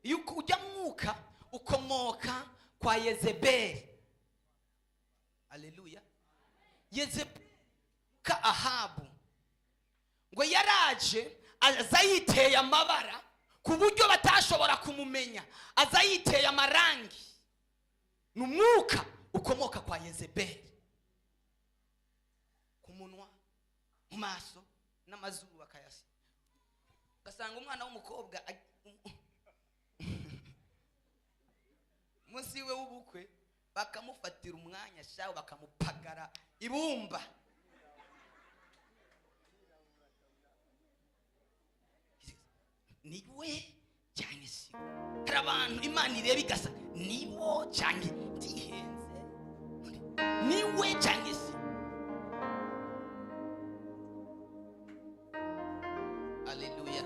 Iyo ujya mwuka ukomoka kwa Yezebeli. Haleluya. Yezebeli ka Ahabu ngo yaraje aza yiteye amabara ku buryo batashobora kumumenya, aza yiteye amarangi. Ni umwuka ukomoka kwa Yezebeli, ku munwa, mu maso n'amazuru bakayasa. Ugasanga umwana w'umukobwa umunsi we w'ubukwe bakamufatira umwanya shawe, bakamupagara ibumba. Niwe cyangwa si we? Hari abantu Imana ireba igasa nibo cyangwa ndihenze, niwe cyangwa si we? Haleluya!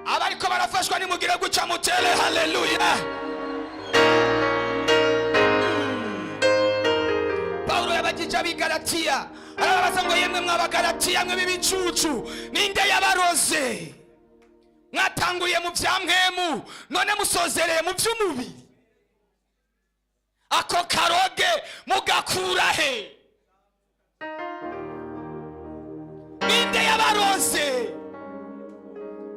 Abariko barafashwa, nimugire guca mutere haleluya. Pawulo yabagije ab'Igalatiya, arababaza ngo: "Yemwe mw'Abagalatiya mwe b'ibicucu, ninde yabaroze? Mwatanguriye mu bya mpwemu, none musozereye mu by'umubiri. Ako karoge mugakura he? Ninde yabaroze?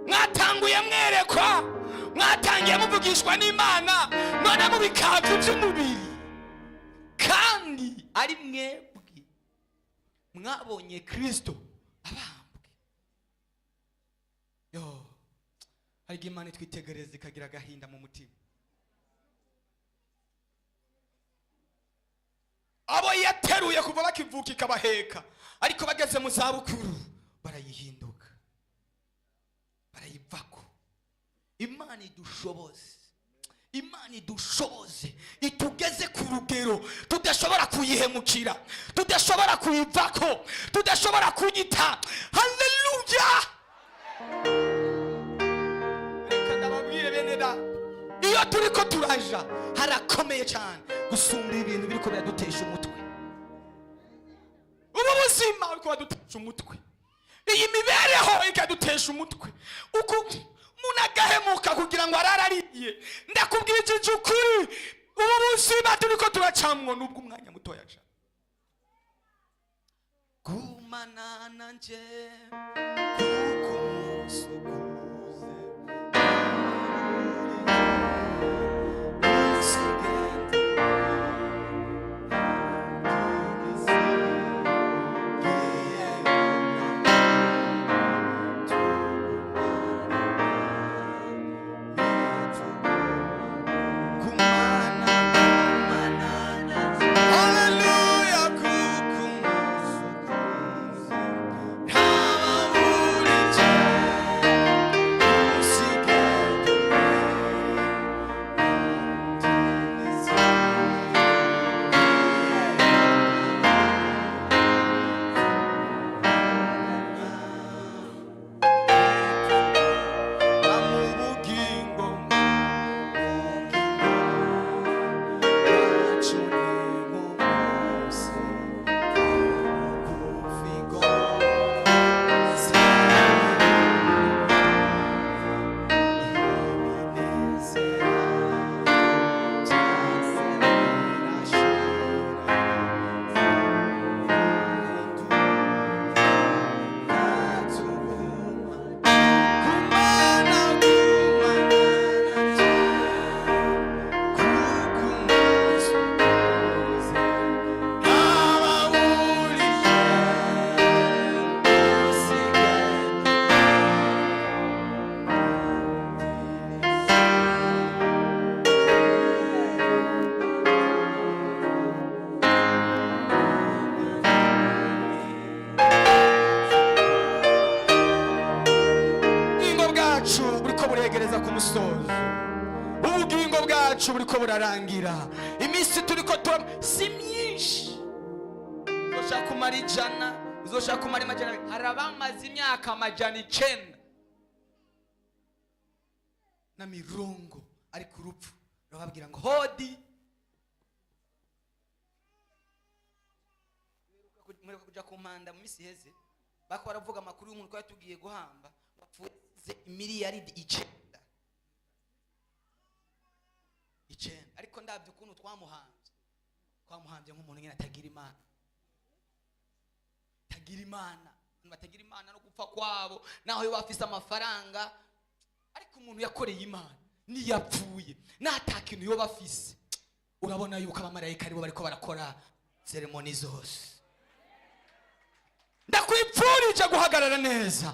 Mwatanguye mwerekwa, mwatangiye muvugishwa n'Imana, none mubikabyo by'umubiri, kandi ari mwebwe mwabonye Kristo abambwe." Yo, hari igihe Imana itwitegereza ikagira agahinda mu mutima. Abo yateruye kuva bakivuka ikabaheka, ariko bageze mu zabukuru barayihinduka, barayivako. Imana idushoboze, Imana idushoboze, itugeze ku rugero tudashobora kuyihemukira, tudashobora kuyivako, tudashobora kuyita. Haleluya! Reka ndababwire bene data, iyo turiko turaja harakomeye cyane gusumba ibintu biriko biradutesha umutwe. Ubu buzima buriko buradutesha umutwe, iyi mibereho ikadutesha umutwe, uku umuntu agahemuka kugira ngo arare ariye. Ndakubwira iki ukuri, ubu buzima turiko turacamwo nubwo umwanya mutoya cyane. Gumana nanje kuko umunsi ukuze. Usigende. Gumana, gumana, haleluya, kuko umunsi ukuze ntabawurije. Usigende. Mu bugingo bwacu ni mu munsi bugufi rwose. Iminezero byose birashira. Tuguma, gumana, gumana nanje kuko umunsi ukuze ntabawurije. Usigende. Ubugingo bwacu buriko buregereza ku musozo, ubugingo bwacu buriko burarangira. Iminsi turiko tura si myinshi. Uzoshaka kumara 100, uzoshaka kumara 200. Hari abamaze imyaka 920, ariko urupfu rurababwira ngo hodi. Mperuka kuja ku mpanda mu minsi iheze, bako baravuga amakuru y'umuntu twari tugiye guhamba wapfuye miliyaridi 9 9. Ariko ndabyo ukuntu twamuhambye, twamuhambye nk'umuntu nyine atagira Imana, atagira Imana. Abantu batagira Imana no gupfa kwabo, naho yo bafise amafaranga. Ariko umuntu yakoreye Imana niyapfuye nta kintu yoba afise, urabona yuko abamarayika aribo bariko barakora cérémonie zose. Ndakwipfurije guhagarara neza,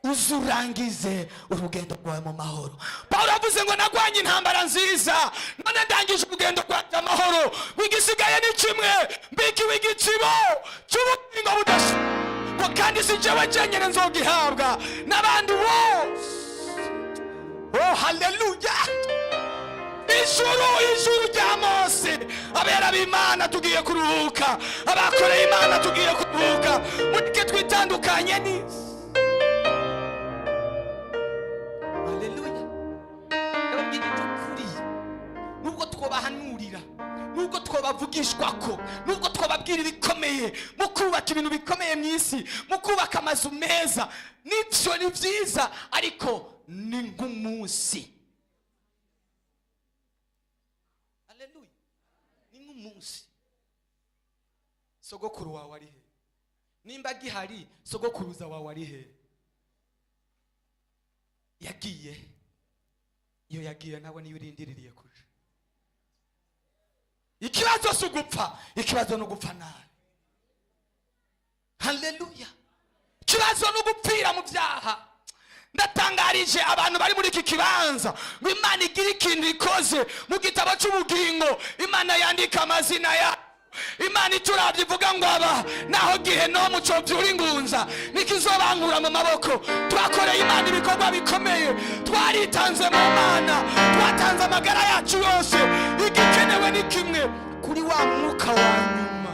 uzurangize urugendo rwawe mu mahoro. Pawulo avuze ngo: "Nagwanye intambara nziza, none None ndangije urugendo rwanjye amahoro, igisigaye ni kimwe, mbikiwe igitsibo cy'ubugingo budashira, ngo kandi si jewe jenyine nzogihabwa, n'abandi bose. Oh, haleluya! Ijuru, ijuru rya Mose. Abera b'Imana tugiye kuruhuka, abakoreye Imana tugiye kuruhuka. Mureke twitandukanye n'isi. Haleluya! Ndababwira iby'ukuri, nubwo twobahanurira, nubwo twobavugishwa ko, nubwo twobabwira ibikomeye mu kubaka ibintu bikomeye mu isi, mu kubaka amazu meza, nibyo ni byiza, ariko ni nk'umunsi. Haleluya! Ni nk'umunsi. Sogokuru wawe ari he? Nimba agihari, sogokuruza wawe ari he? Yagiye. Iyo yagiye nawe niyo urindiririye kuja. Ikibazo si ugupfa, ikibazo ni ugupfa nabi. Haleluya! Ikibazo ni ugupfira mu byaha. Ndatangarije abantu bari muri iki kibanza ngo Imana igire ikintu ikoze mu gitabo cy'ubugingo. Imana yandika amazina ya Imana iturabye ivuga ngo aba naho gihe no muco byura ingunza nikizobankura mu maboko. Twakoreye Imana ibikorwa bikomeye, twaritanze mu Mana, twatanze amagara yacu yose. Igikenewe ni kimwe, kuri wa mwuka wa nyuma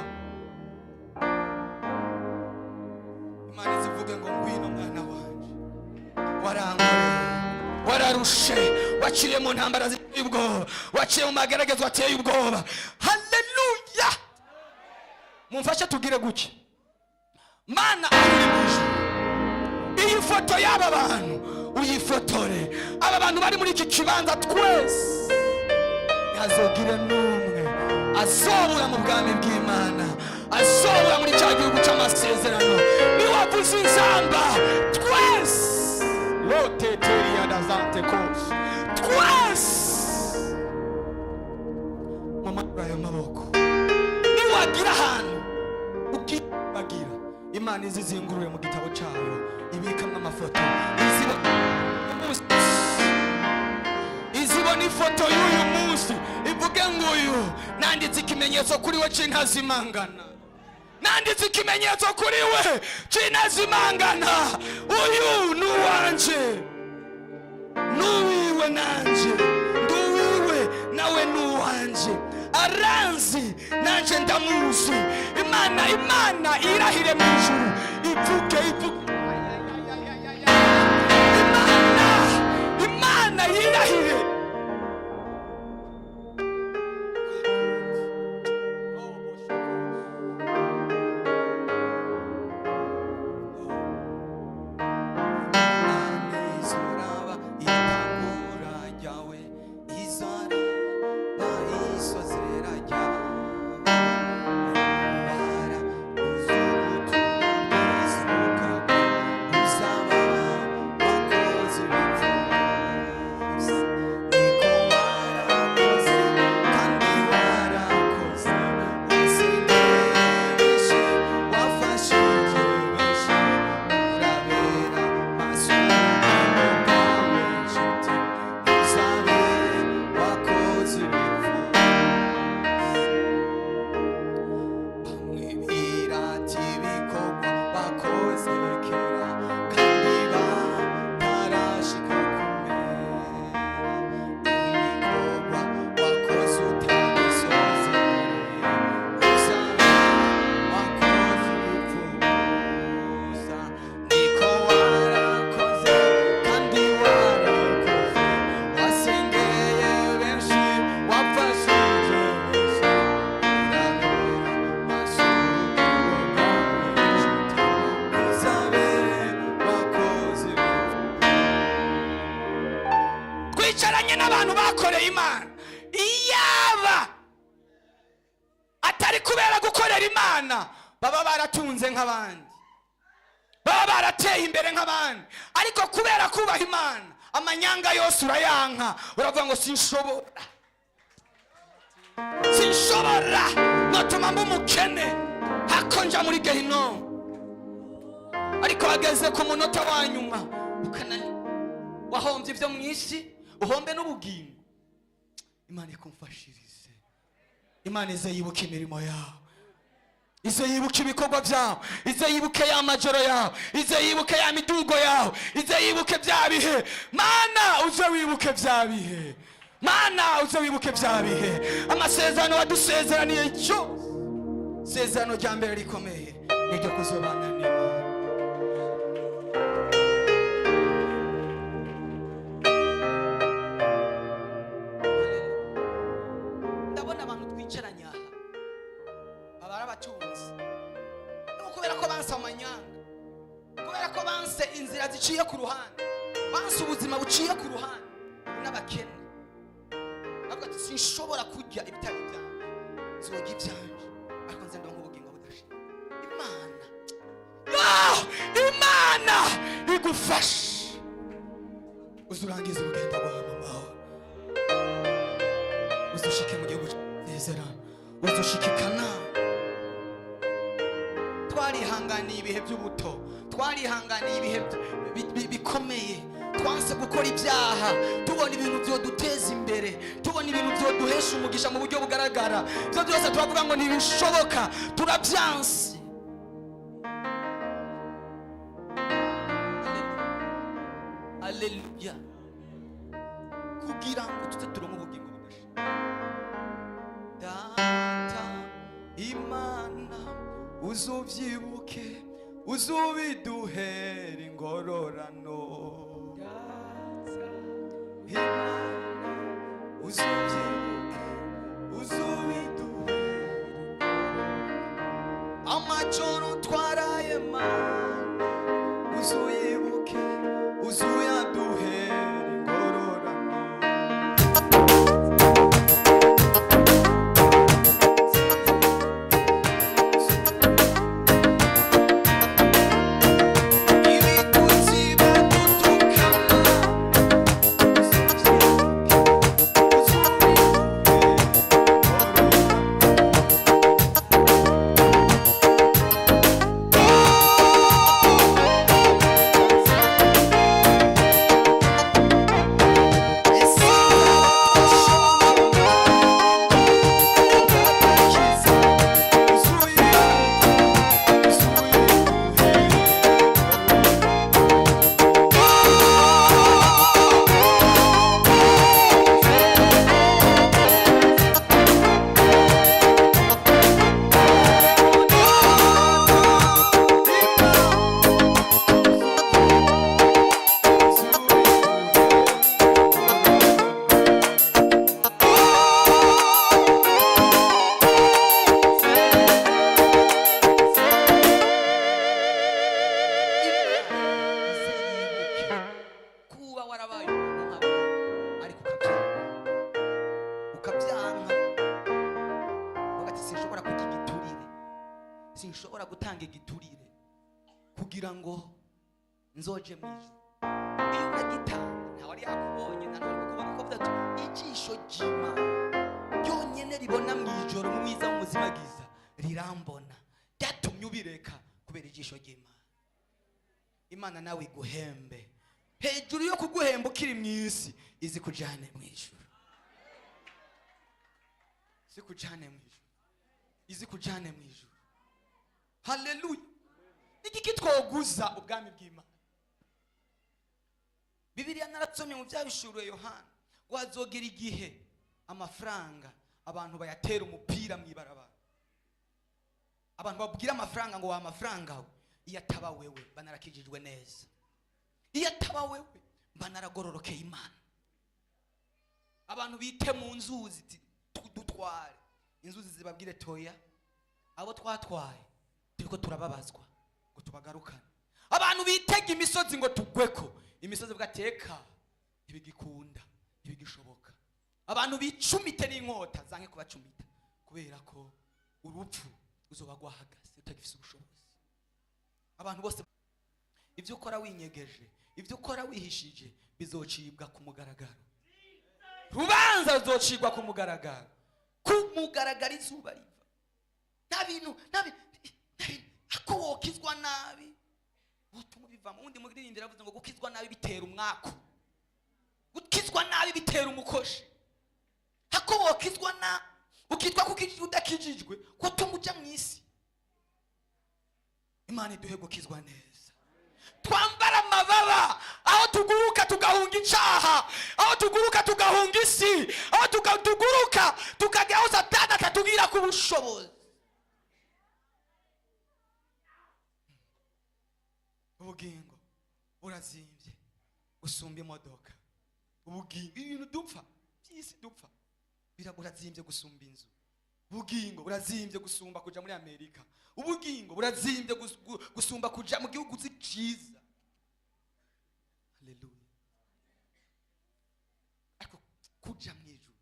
Imana izivuge ngo: "Ngwino mwana wanje, warankoreye, wararushe, waciye mu ntambara ziteye ubwoba, waciye mu mageragezwa ateye ubwoba." Haleluya! Mumfashe tugire gutya. Mana, aho uri mu ijuru, iyi foto y'aba bantu uyifotore. Aba bantu bari muri iki kibanza twese, ntihazogire n'umwe azobura mu bwami bw'Imana, azobura muri cya gihugu cy'amasezerano. Niwavuze inzamba, twese loteteriadazante kose, twese mumanura ayo maboko. Niwagira ahantu ukibagira, Imana izizingurure mu gitabo cyayo ibikamo amafoto, izibona ifoto y'uyu munsi, ivuge ngo: "Uyu nanditse ikimenyetso kuri we cy'intazimangana, nanditse ikimenyetso kuri we cy'intazimangana. Uyu ni uwanje, n'uwiwe nanje nduwiwe, nawe ni uwanje, aranzi nanje ndamuzi." Imana, Imana irahire mu ijuru, ivuge, ivuge. Imana, Imana yirahire. Imana izoraba itangura ryawe, izaraba isozera ryawe. Ubara uzubutumwa bwiza ukagwa, uzaba wakoze ibipfuza. Niko warakoze kandi warakoze, wasengereje, wafashije benshi, urabera maso ubugingo bwawe. Nshuti, uzabe wakoze ibipfuza. Bamwe birata ibikorwa bakoze kera kandi batarashika kumera. Ibikorwa wakoze utabisozereye, uzabe wakoze ibipfuza. Niko warakoze kandi warakoze, wasengeye benshi, wafashije benshi, urabera maso ubugingo bwawe. Nshuti, uzabe wakoze ibipfuza. Twicaranye n'abantu bakoreye Imana. Iyaba atari kubera gukorera Imana, baba baratunze nk'abandi, baba barateye imbere nk'abandi, ariko kubera kubaha Imana, amanyanga yose urayanka, uravuga ngo: "Sinshobora, sinshobora, notuma mba umukene hako nja muri gehinomu." Ariko hageze ku munota wa nyuma ukananirwa, wahombye ibyo mu isi, uhombe n'ubugingo. Imana ikumfashirize. Imana ize yibuke imirimo yawe, ize yibuke ibikorwa byawe, ize yibuke ya majoro yawe, ize yibuke ya midugo yawe, ize yibuke bya bihe. Mana, uze wibuke bya bihe. Mana, uze wibuke bya bihe, amasezerano wadusezeraniye cyose. Isezerano rya mbere rikomeye ni iryo kuzobana n'Imana. Ndabona abantu twicaranye aha baba ari abatunzi, ariko kubera ko banse amanyanga, kubera ko banse inzira ziciye ku ruhande, banse ubuzima buciye ku ruhande, ubu n'abakene bavuga ati: "Sinshobora kurya ibitari ibyanjye, nzorya ibyanjye, ariko nze ndonka ubugingo budashira." Imana, ah! Imana igufashe uzurangiza urugendo rwawe mu mahoro, uzushike mu gihugu cy'isezerano, uzushike i Kanani. Twarihanganiye ibihe by'ubuto, twarihanganiye ibihe bikomeye, twanse gukora ibyaha, tubona ibintu byoduteza imbere, tubona ibintu byoduhesha umugisha mu buryo bugaragara. Ibyo byose turavuga ngo ntibishoboka, turabyanse. Aleluya! Kugira ngo tuze turonke ubugingo budashira. Data Imana, uzubyibuke, uzubiduhera ingororano. Imana, uzubyibuke, uzubiduhera amajoro twaraye. Mana, uzuyibuke, uzuyaduhera ingororano. Ibitutsi badutukana, uzubyibuke, uzubiduhera ingororano. Kuba warabaye umuntu nk'abantu, ariko ukabyanka, ukavuga ati: "Sinshobora kurya igiturire, sinshobora gutanga igiturire kugira ngo nzoje mu ijuru." Iyo unagitanga, ntawe ari yakubonye, nta n'uwari kukubona, uko ati ijisho ry'Imana ryonyine ribona mu ijoro, mu mwiza w'umuzimagiza, rirambona. Ryatumye ubireka kubera ijisho ry'Imana. Imana nawe iguhembe. Hejuru yo kuguhemba ukiri mu isi, izi kujyane mu ijuru, izi kujyane mu ijuru, izi kujyane mu ijuru. Haleluya! Igiki twoguza ubwami bw'Imana? Bibiliya narasomye mu byabishuriwe Yohana ngo hazogera igihe amafaranga abantu bayatera umupira mu ibarabara, abantu babwira amafaranga ngo: "Wa mafaranga we, iyo ataba wewe mba narakijijwe neza, iyo ataba wewe mba naragororokeye Imana." Abantu bite mu nzuzi dutware, inzuzi zibabwire: "Toya, abo twatwaye turiko turababazwa ngo tubagarukane." Abantu bitega imisozi ngo tugweko, imisozi bwateka ntibigikunda, ntibigishoboka. Abantu bicumite n'inkota zanke kubacumita, kubera ko urupfu uzoba rwahagaze utagifise ubushobozi. Abantu bose, ibyo ukora winyegeje, ibyo ukora wihishije, bizocibwa ku mugaragaro. Rubanza ruzocibwa ku mugaragaro, ku mugaragaro, izuba riva. Nta bintu, nta bintu ako wokizwa nabi utuma ubivamo. Undi muririmbyi aravuze ngo gukizwa nabi bitera umwaku, gukizwa nabi bitera umukoshi. Hako. Wokizwa na ukitwa ko ukijijwe udakijijwe, kutuma uja mu isi. Imana iduhe gukizwa neza, twambara amababa, aho tuguruka tugahunga icaha, aho tuguruka tugahunga isi, aho tuguruka tukagera aho Satani atatugira ku bushobozi. Ubugingo burazimbye gusumba imodoka. Ubugingo, ibintu dupfa by'isi dupfa burazimbye gusumba inzu. Ubugingo burazimbye gusumba kuja muri Amerika. Ubugingo burazimbye gusumba kuja mu gihugu uzi ciza. Haleluya! Ariko kuja mu ijuru,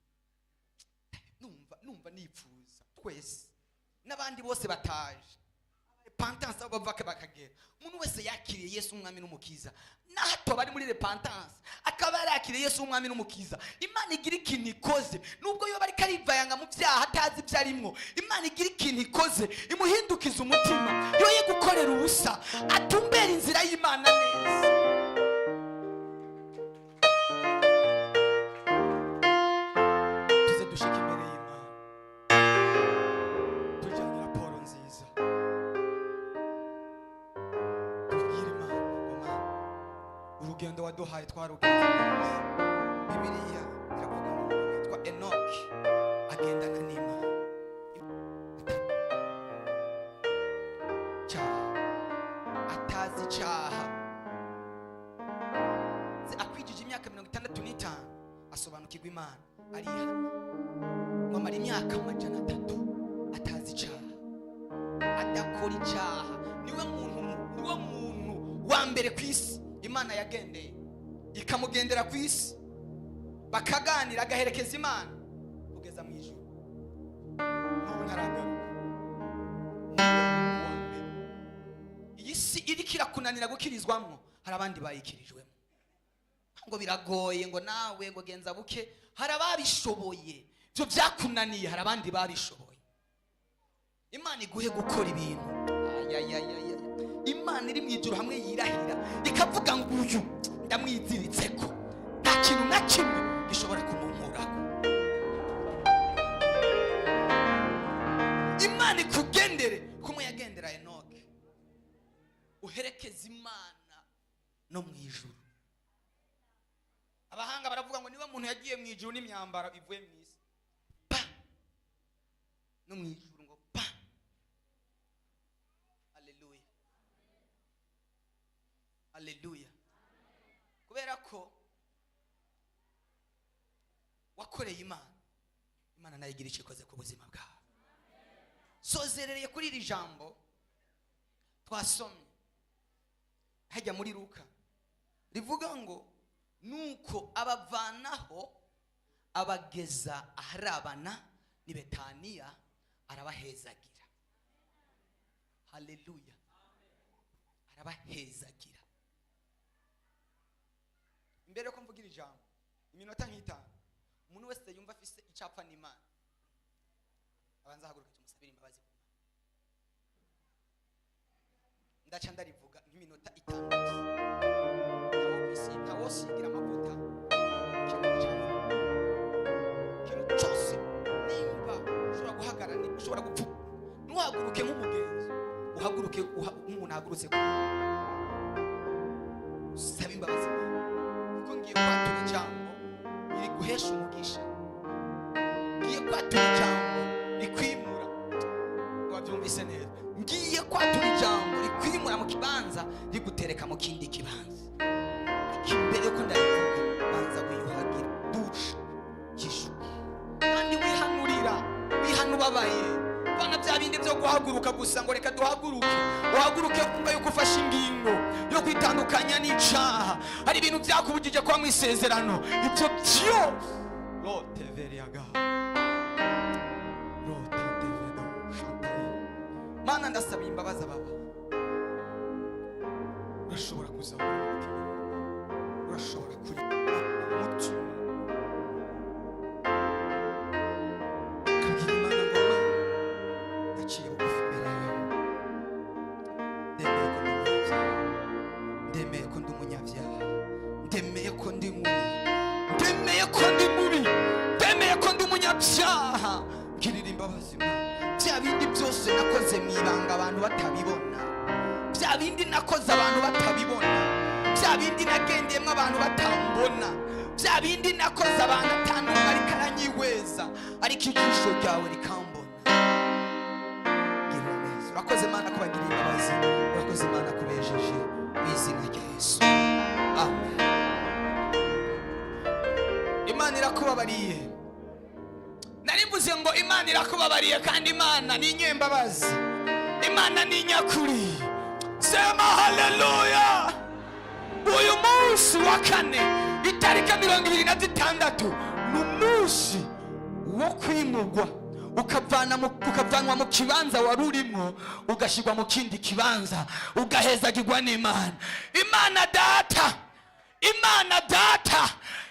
numva nipfuza twese n'abandi bose bataje repentance, aho bava bakagera, umuntu wese yakiriye Yesu umwami n'umukiza, nahato bari muri repentance akaba yarakiriye Yesu umwami n'umukiza, Imana igira ikintu ikoze. Nubwo yoba ariko arivayanga mu byaha atazi ibyo arimwo, Imana igira ikintu ikoze, imuhindukiza umutima, yoye gukorera ubusa, atumbera inzira y'Imana neza. Tuze dushike imbere y'Imana tujyanye raporo nziza, tubwire Imana ngo: "Mana, urugendo waduhaye twarugenze neza." Bibiliya iravuga ngo umugabo witwa Enoki agendana n'Imana cyaha, atazi icyaha. Akwijije imyaka 65 asobanukirwa Imana, arihana, ngo amara imyaka 300 atazi icyaha, adakora icyaha. Niwe muntu wa mbere ku isi Imana yagendeye, ikamugendera ku isi, bakaganira, agaherekeza Imana kugeza mu ijuru. N'ubu ntaragaruka. Niwe muntu wa mbere. Iyi si iriko irakunanira gukirizwamwo, hari abandi bayikirijwemo. Ngo biragoye, ngo nawe ngo genza buke, hari ababishoboye. Ibyo byakunaniye, hari abandi babishoboye. Imana iguhe gukora ibintu. Ayayayaya. Imana iri mu ijuru hamwe yirahira ikavuga ngo: "Uyu ndamwiziritse ko nta kintu na kimwe gishobora kumunkurako." Imana ikugendere kumwe yagendera Enoke, uherekeze Imana no mu ijuru. Abahanga baravuga ngo niba muntu yagiye mu ijuru n'imyambaro ivuye mu isi, pa, no mu ijuru ngo pa. Haleluya, haleluya! Kubera ko wakoreye Imana, Imana nayo igira icyo ikoze ku buzima bwawe. Sozerereye kuri iri jambo twasomye hajya muri Luka, rivuga ngo: "Nuko abavanaho, abageza aharabana ni Betaniya, arabahezagira." Haleluya! Arabahezagira. Imbere yuko mvugira ijambo iminota nk'itanu, umuntu wese yumva afise icapfa n'Imana abanza ahaguruka, tumusabire imbabazi ku Mana. Ndaca ndarivuga nk'iminota 5 gusa. Ntawosigira amavuta ikintu cyane, ikintu cyose. Nimba ushobora guhagarara, ushobora gupfuka, ntuhaguruke nk'umugenzi, uhaguruke nk'umuntu ahagurutse ku usabe imbabazi Imana, kuko ngiye kwatura ijambo riri guhesha umugisha, ngiye kwatura ijambo rikwimura. Wabyumvise neza? Ngiye kwatura ijambo rikwimura mu kibanza, rigutereka mu kindi kibanza. Ariko imbere yuko ndarivuga, banza wiyuhagira douche y'ijuru, kandi wihanurira, wihana ubabaye. Bana bya bindi byo guhaguruka gusa ngo reka duhaguruke, uhaguruke wumva yuko ufashe ingingo yo kwitandukanya n'icaha. Hari ibintu byakubujije kuba mu isezerano, ibyo byose lote veriaga lote devedo shantaye. Mana, ndasaba imbabazi ababa. Urashobora kuzamura umutima, urashobora kuri umutima ukabwira Imana ngo: "Mana, ndaciye bugufi imbere yawe, ndemeye ko ndi umunyabyaha, ndemeye ko ndi umunyabyaha, ndemeye ko ndi mubi, ndemeye ko ndi mubi, ndemeye ko ndi." Umunyabyaha, ngirira imbabazi Mana. Bya bindi byose nakoze mu ibanga abantu batabibona, bya bindi nakoze abantu batabibona, bya bindi nagendeyemo abantu batambona, bya bindi nakoze abantu atandukanye, ariko aranyihweza, ariko ijisho ryawe rikambona. Girira neza. Urakoze Mana kubagirira imbabazi, urakoze Mana kubejeje, mu izina rya Yesu, amen. Imana irakubabariye. Nari mvuze ngo Imana irakubabariye, kandi Imana ni inyembabazi, Imana ni inyakuri. Sema haleluya. Uyu munsi wa kane, itariki 26, ni umunsi wo kwimugwa, ukavanwa mu kibanza wari urimo, ugashyirwa mu kindi kibanza, ugahezagirwa n'Imana. Imana Data, Imana Data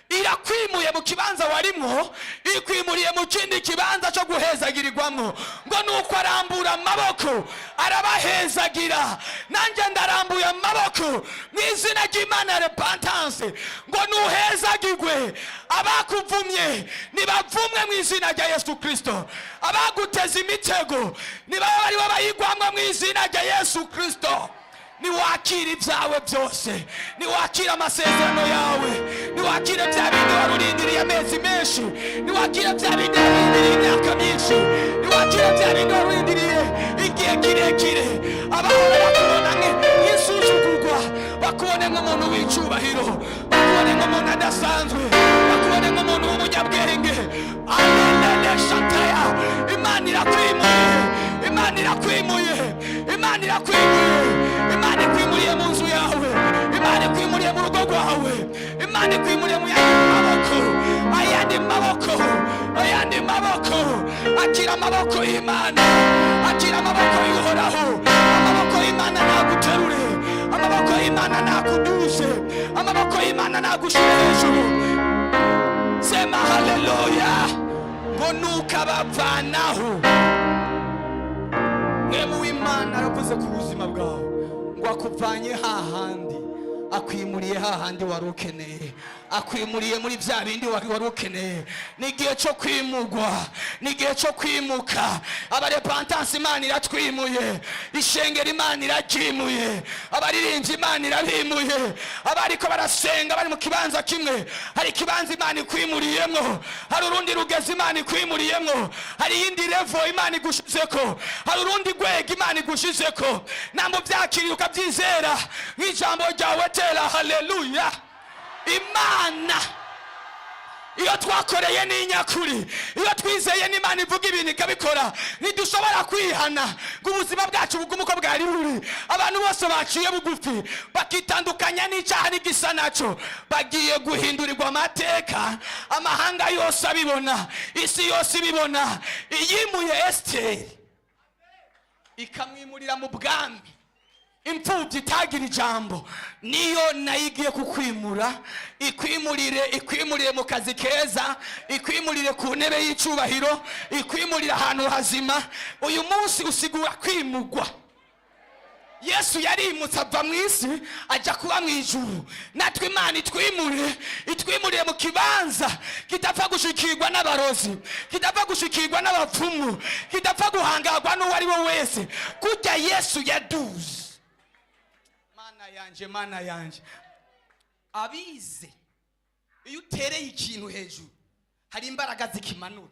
irakwimuye mu kibanza warimwo, ikwimuriye mu kindi kibanza cyo guhezagirirwamwo. Ngo nuko arambura amaboko arabahezagira. Nanjye ndarambuye amaboko mu izina ry'Imana ya Repentance ngo nuhezagirwe. Abakuvumye nibavumwe mu izina rya Yesu Kirisito. Abaguteza imitego nibaba aribo bayigwamwo mu izina rya Yesu Kirisito. Niwakira ibyawe byose, niwakira amasezerano yawe, niwakire bya bindi wari urindiriye amezi menshi, niwakire bya bindi wari urindiriye imyaka myinshi, niwakire bya bindi wari urindiriye igihe kirekire. Abahora bakubona nk'insuzugurwa bakubone nk'umuntu w'icyubahiro, bakubone nk'umuntu adasanzwe, bakubone nk'umuntu w'umunyabwenge. Alelele shataya. Imana irakwimuye, Imana irakwimuye, Imana irakwimuye. Imana ikwimuriye mu nzu yawe, Imana ikwimuriye mu rugo rwawe, Imana ikwimuriye mu yandi maboko, ayandi maboko, ayandi maboko. Akira amaboko y'Imana, akira amaboko y'Uhoraho. Amaboko y'Imana naguterure, amaboko y'Imana nakuduze, amaboko y'Imana nagushyire hejuru. Sema haleluya. Ngo nuko abavanaho. Mwemu w'Imana aravuze ku buzima bwawe ngo akuvanye hahandi, akwimuriye hahandi wari ukeneye, akwimuriye muri bya bindi wari ukeneye. Ni igihe cyo kwimugwa, ni igihe cyo kwimuka. Abarepantansi, Imana iratwimuye. Ishengero, Imana iraryimuye. Abaririmbyi, Imana irabimuye. Abariko barasenga bari mu kibanza kimwe, hari ikibanza Imana ikwimuriyemo, hari urundi rugezi Imana ikwimuriyemo, hari iyindi level Imana igushizeko, hari urundi rwego Imana igushizeko. Namubyakiriye ukabyizera nk'ijambo ryawe, tera haleluya. Imana iyo twakoreye ni inyakuri, iyo twizeye n'Imana ivuga ibintu ikabikora. Ntidushobora kwihana ngo ubuzima bwacu bugume uko bwari buri. Abantu bose baciye bugufi, bakitandukanya n'icyaha n'igisa nacyo, bagiye guhindurirwa amateka, amahanga yose abibona, isi yose ibibona. Iyimuye Esiteri ikamwimurira mu bwami, imfubyi itagira ijambo, niyo nayo igiye kukwimura, ikwimurire, ikwimurire mu kazi keza, ikwimurire ku ntebe y'icyubahiro, ikwimurire ahantu hazima. Uyu munsi usigura kwimugwa. Yesu yarimutse ava mu isi ajya kuba mu ijuru. Natwe Imana itwimure, itwimuriye mu kibanza kidapfa gushikirwa n'abarozi, kidapfa gushikirwa n'abapfumu, kidapfa guhangagwa n'uwo ari we wese, kujya Yesu yaduze. Mana yanje, Mana yanje. Abize, iyo utereye ikintu hejuru hari imbaraga zikimanura,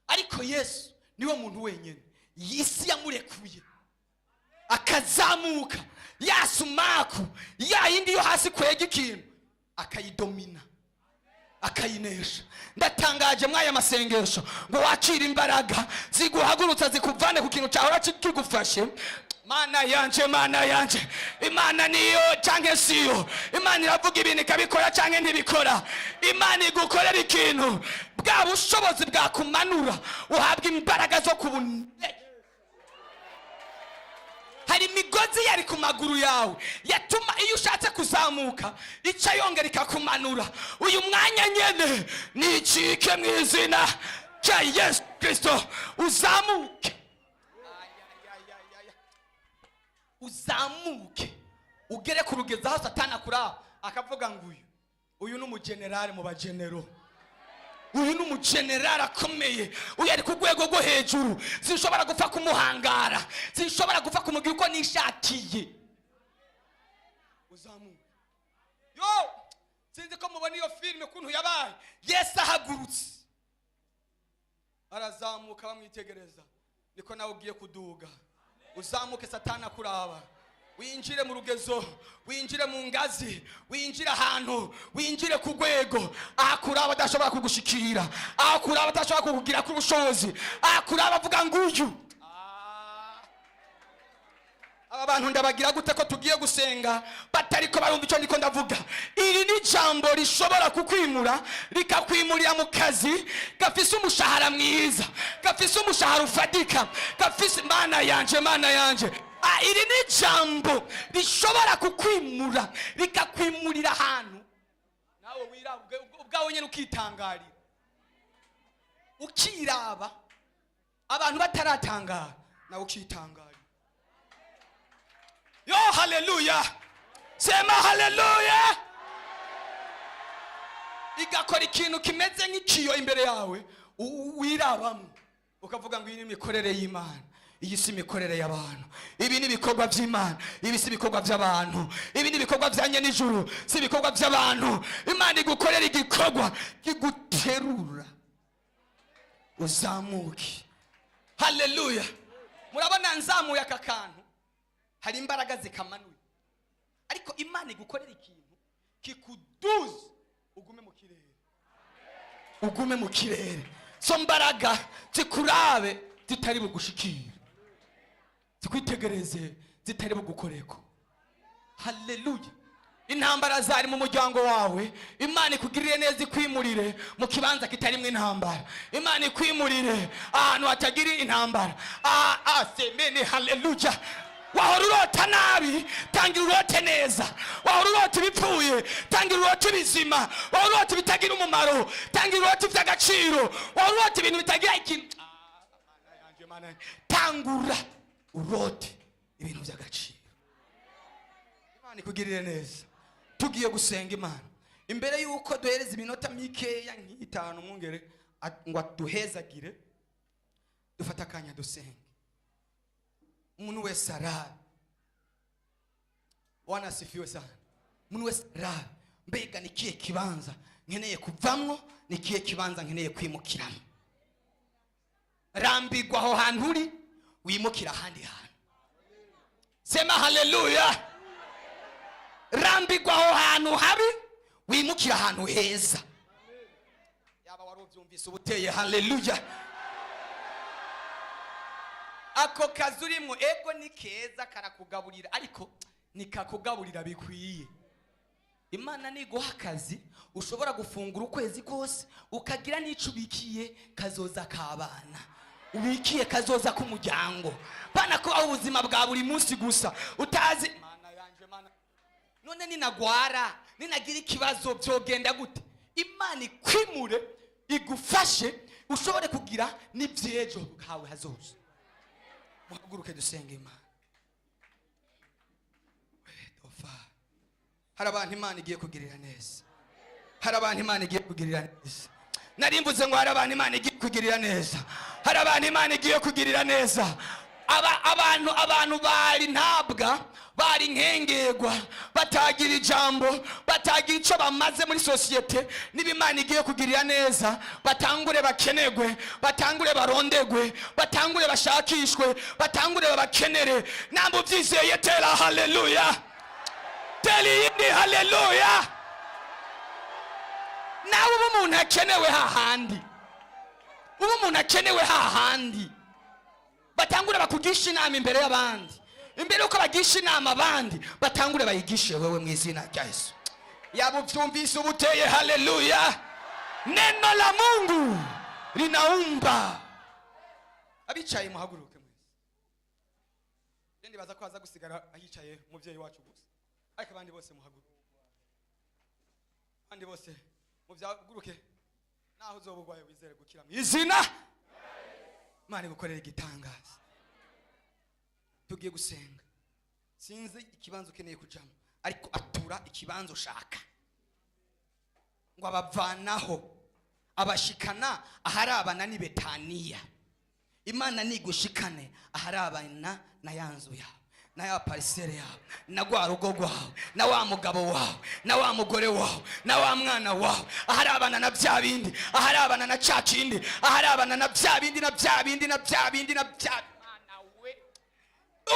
ariko Yesu niwe muntu wenyine isi yamurekuye akazamuka, ya sumaku ya yindi yo hasi kwega ikintu akayidomina, akayinesha. Ndatangaje mw'aya masengesho ngo wakire imbaraga ziguhagurutsa, zikuvane ku kintu cyahora kigufashe. Mana yanje, Mana yanje. Imana niyo cyangwa siyo? Imana iravuga ibintu ikabikora cyangwa ntibikora? Imana igukorera ikintu, bwa bushobozi bwakumanura uhabwa imbaraga zo kubune. Hari imigozi yari ku maguru yawe yatuma iyo ushatse kuzamuka ica yongera ikakumanura. Uyu mwanya nyene nicike mu izina rya Yesu Kirisito, uzamuke, uzamuke ugere ku rugezi aho Satani akuraba akavuga ngo uyu ni umugenerali mu bagenero. Uyu ni umujenerali akomeye, uyu ari ku rwego rwo hejuru, sinshobora gupfa kumuhangara, sinshobora gupfa kumugira uko nishakiye. Uzamuke. Yo, sinzi ko mubona iyo filime ukuntu yabaye. Yesu ahagurutse arazamuka bamwitegereza. Niko nawe ugiye kuduga, uzamuke Satani akuraba, winjire mu rugezo, winjire mu ngazi, winjire ahantu, winjire ku rwego ahakuraba adashobora kugushikira, ahakuraba adashobora kukugira ku bushobozi, ahakuraba avuga ngo uyu. Aba bantu ndabagira gute ko tugiye gusenga batari ko barumva icyo ndiko ndavuga? Iri ni ijambo rishobora kukwimura, rikakwimurira mu kazi gafise umushahara mwiza, gafise umushahara ufatika, gafise. Mana yanje, Mana yanje! Ah, iri ni ijambo rishobora kukwimura, rikakwimurira ahantu nawe wiraba ubwawe nyine ukitangarira, ukiraba abantu bataratangara, nawe ukitangarira. Yo, haleluya! Sema haleluya! Igakora ikintu kimeze nk'ikiyo imbere yawe, wirabamo ukavuga ngo iyi ni imikorere y'Imana, iyi si imikorere y'abantu, ibi ni ibikorwa by'Imana, ibi si ibikorwa by'abantu, ibi ni ibikorwa bya nyenijuru, si ibikorwa by'abantu. Imana igukorera igikorwa kiguterura uzamuke. Haleluya! Murabona nzamuye aka kantu, hari imbaraga zikamanuye, ariko Imana igukorera ikintu kikuduza, ugume mu kirere, ugume mu kirere. So mbaraga zikurabe zitari bugushikire, zikwitegereze zitari bugukoreko. Haleluya! Intambara zari mu muryango wawe, Imana ikugirire neza, ikwimurire mu kibanza kitarimo intambara. Imana ikwimurire ahantu hatagira intambara. Ah, ah, semeni haleluya! Wahora urota nabi, tangira urote neza. Wahora urota ibipfuye, tangira urote ibizima. Wahora urota ibitagira umumaro, tangira urote iby'agaciro. Wahora urota ibintu bitagira ikintu. Ah, Mana yanjye, Mana yanjye. Tangura urote ibintu by'agaciro. Imana ikugirire neza. Tugiye gusenga Imana. Imbere y'uko duhereza iminota mikeya nk'itanu mwungere ngo aduhezagire, dufate akanya dusenge. Umuntu wese arabe. Bwana asifiwe sana. Umuntu wese arabe: mbega ni kihe kibanza nkeneye kuvamwo? Ni kihe kibanza nkeneye kwimukiramo? Rambirwa aho hantu uri, wimukira ahandi hantu. Sema haleluya! Rambirwa aho hantu habi, wimukira ahantu heza. Yaba wari ubyumvise, uba uteye haleluya. Ako kazi urimo, ego ni keza, karakugaburira, ariko nikakugaburira bikwiye. Imana niguha akazi ushobora gufungura ukwezi kose, ukagira n'icyo ubikiye kazoza k'abana, ubikiye kazoza k'umuryango, bana kubaho ubuzima bwa buri munsi gusa utazi Mana yanje, Mana, none ninagwara, ninagira ikibazo, byogenda gute? Imana ikwimure, igufashe ushobore kugira n'iby'ejo hawe hazoza. Muhaguruke dusenge Imana. Tofa. Hari abantu Imana igiye kugirira neza, hari abantu Imana igiye kugirira neza. Nari mvuze ngo hari abantu Imana igiye kugirira neza, hari abantu Imana igiye kugirira neza. Abantu bari ntabwa, bari nkengerwa, batagira ijambo, batagira icyo bamaze muri sosiyete. Niba Imana igiye kugirira neza, batangure bakenegwe, batangure barondegwe, batangure bashakishwe, batangure babakenere. Namba ubyizeye, tera haleluya, tera iyindi haleluya. Nawe uba umuntu akenewe hahandi, uba umuntu akenewe hahandi, batangure bakugisha inama imbere y'abandi. Imbere yuko bagisha inama abandi, batangure bayigishe wewe, mu izina rya Yesu. Yaba ubyumvise, uba uteye haleluya. Neno la Mungu linaumba. Abicaye muhaguruke mwese. Ndibaza ko haza gusigara ahicaye umubyeyi wacu gusa, ariko abandi bose muhaguruke, abandi bose mubyaguruke. Naho uzoba urwaye, wizere gukira mu izina. Imana igukorera igitangaza. Tugiye gusenga. Sinzi ikibanza ukeneye kujamo, ariko atura ikibanza ushaka. Ngo abavanaho. Abashikana aharabana n'i Betaniya. Imana nigushikane aharabana na ya nzu yawe, na ya parcelle yawe, na rwa rugo rwawe, na wa mugabo wawe, na wa mugore wawe, na wa mwana wawe, aharabana na bya bindi, aharabana na cya kindi, aharabana na bya bindi, na bya bindi, na bya bindi, na bya Mana we,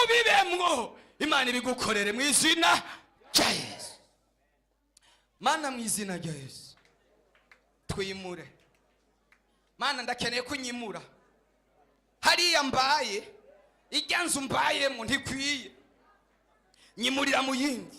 ubibemwo. Imana ibigukorere mu izina rya Yesu. Mana, mu izina rya Yesu, twimure. Mana, ndakeneye kunyimura hariya mbaye. Ijya nzu mbayemo ntikwiye. Nyimurira mu yindi,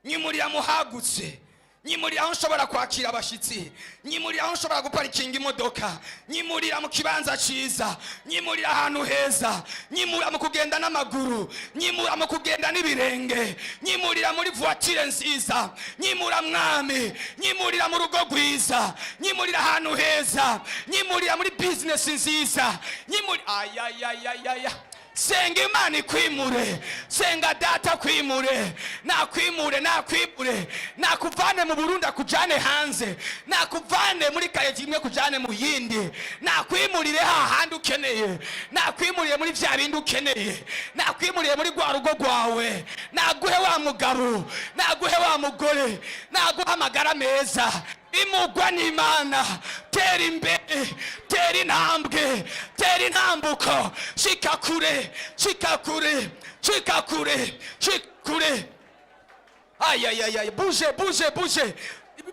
nyimurira mu hagutse, nyimurira aho nshobora kwakira abashyitsi, nyimurira aho nshobora guparikinga imodoka, nyimurira mu kibanza cyiza, nyimurira ahantu heza, nyimurira mu kugenda n'amaguru, nyimurira mu kugenda n'ibirenge, nyimurira muri voiture nziza, nyimura Mwami, nyimurira mu rugo rwiza, nyimurira ahantu heza, nyimurira muri business nziza, nyimurira ayayayayaya. Senga Imana ikwimure. Senga Data kwimure, nakwimure, nakwimure, nakuvane mu Burundi akujane hanze, nakuvane muri quartier imwe kujane mu yindi, nakwimurire hahandi ukeneye, nakwimurire muri vya bindi ukeneye, nakwimurire muri rwa rugo rwawe, naguhe wa mugabo, naguhe wa mugore, naguhe amagara meza. Imugwa n'Imana. Tera imbere, tera intambwe, tera intambuko, shika kure, shika kure, shika kure, shika kure. Ayayayay, bouge, bouge, bouge,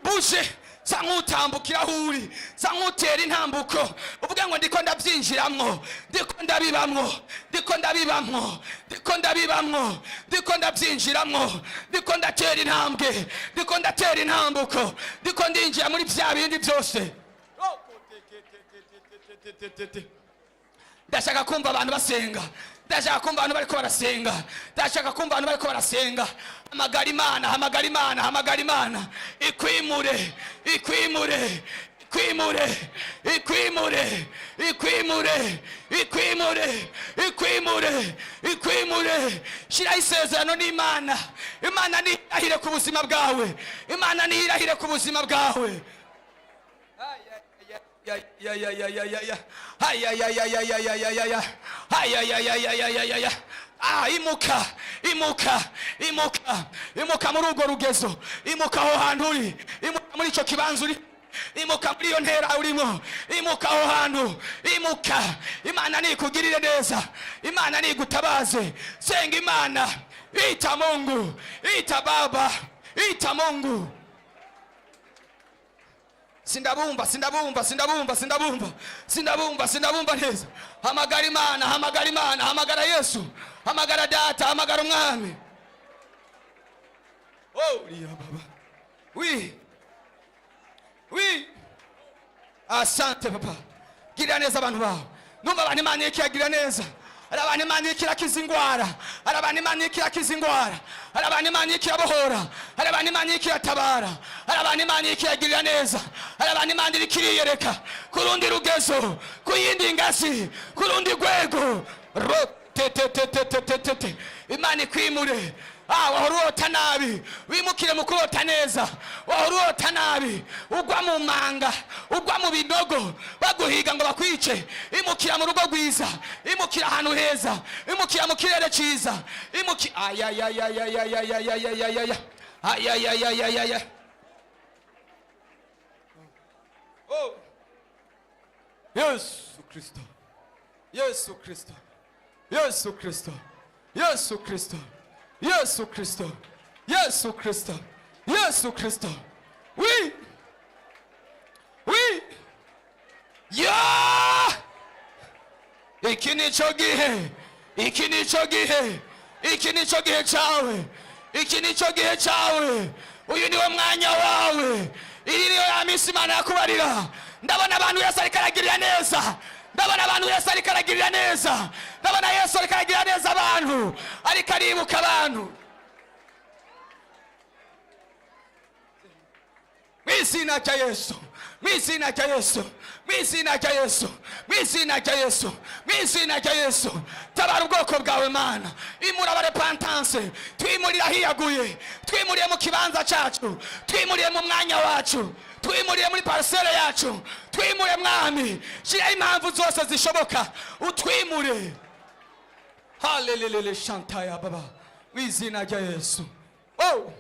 bouge. Sa nk'utambukira aho uri, sa nk'utera intambuko, uvuge ngo: "Ndiko ndabyinjiramwo, ndiko ndabibamwo, ndiko ndabibamwo, ndiko ndabibamwo, ndiko ndabyinjiramwo, ndiko ndatera intambwe, ndiko ndatera intambuko, ndiko ndinjira muri bya bindi byose." Ndashaka kumva abantu basenga, ndashaka kumva abantu bariko barasenga, ndashaka kumva abantu bariko barasenga. Hamagara Imana, hamagara Imana, hamagara Imana ikwimure, ikwimure, ikwimure, ikwimure, ikwimure, ikwimure, ikwimure, ikwimure. Shyiraho isezerano n'Imana. Imana niyirahire ku buzima bwawe, Imana niyirahire ku buzima bwawe. Ya ya ya ya ya ya ya, ay ay ay ay ay ay ay ay ay ay ay ay ay ay ay ay ay. Ah, imuka, imuka, imuka, imuka muri urwo rugezo, imuka aho hantu uri, imuka muri icyo kibanza uri, imuka muri iyo ntera urimo, imuka aho hantu, imuka. Imana nikugirire neza, Imana nigutabaze. Senga Imana, ita Mungu, ita Baba, ita Mungu. Sindabumva, sindabumva, sindabumva, sindabumva, sindabumva, sindabumva neza. Hamagara Imana, hamagara Imana, hamagara Yesu, hamagara Data, hamagara Umwami. Oh, uriya baba, oui, oui. Asante papa, girira neza abantu bawe. Numva abantu Imana iriko iragira neza. Hari abantu Imana iriko irakiza ingwara, hari abantu Imana iriko irakiza ingwara, hari abantu Imana iriko irabohora, hari abantu Imana iriko iratabara, hari abantu Imana iriko iragirira neza, hari abantu Imana iriko iriyereka ku rundi rugezo, ku yindi ngasi, ku rundi rwego. Ro te te te te te te te te. Imana ikwimure. Ah, wahora urota nabi, wimukire mu kurota neza. Wahora urota nabi, ugwa mu manga, ugwa mu binogo, baguhiga ngo bakwice, imukira mu rugo rwiza, imukira ahantu heza, imukira mu kirere cyiza, imuki ayayayayayayayayayayaya ayayayayayaya. Oh. Yesu Kristo, Yesu Kristo, Yesu Kristo, Yesu Kristo, Yesu Kristo, Yesu Kristo, Yesu Kristo. Oui, oui. Ya, iki nico gihe, iki nico gihe, iki nico gihe cyawe, iki nico gihe cyawe. Uyu niwo mwanya wawe, iyi niyo ya minsi Imana yakubarira. Ndabona abantu Yesu ariko aragirira neza, ndabona abantu Yesu ariko aragirira neza, ndabona Yesu ariko aragirira neza abantu, ariko aribuka abantu. Mu izina rya Yesu, mu izina rya Yesu, mu izina rya Yesu, mu izina rya Yesu, mu izina rya Yesu, tabara ubwoko bwawe Mana. Imura aba repentance, twimurire ahiyaguye, twimuriye mu kibanza cyacu, twimuriye mu mwanya wacu. Twimuriye muri parcelle yacu. Twimure, Mwami. Shyiraho impamvu zose zishoboka, utwimure. Halelelele shantaya baba, mu izina rya Yesu. Oh,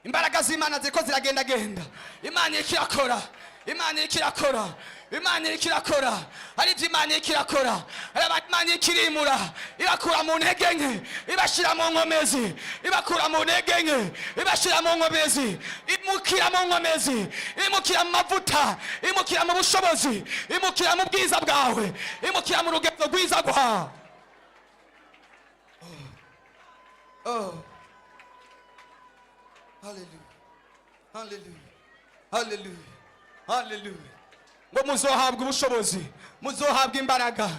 imbaraga z'Imana ziriko ziragendagenda. Imana iriko irakora, Imana iriko irakora, Imana iriko irakora. Hari ibyo Imana iriko irakora. Hari abantu Imana iriko irimura, ibakura mu ntege nke, ibashyira mu nkomezi, ibakura mu ntege nke, ibashyira mu nkomezi, imukira mu nkomezi, imukira mu mavuta, imukira mu bushobozi, imukira mu bwiza bwawe, imukira mu rugendo rwiza rwawe. Oh. Hallelujah. Hallelujah. Hallelujah. Hallelujah. Ngo muzohabwa ubushobozi, muzohabwa imbaraga,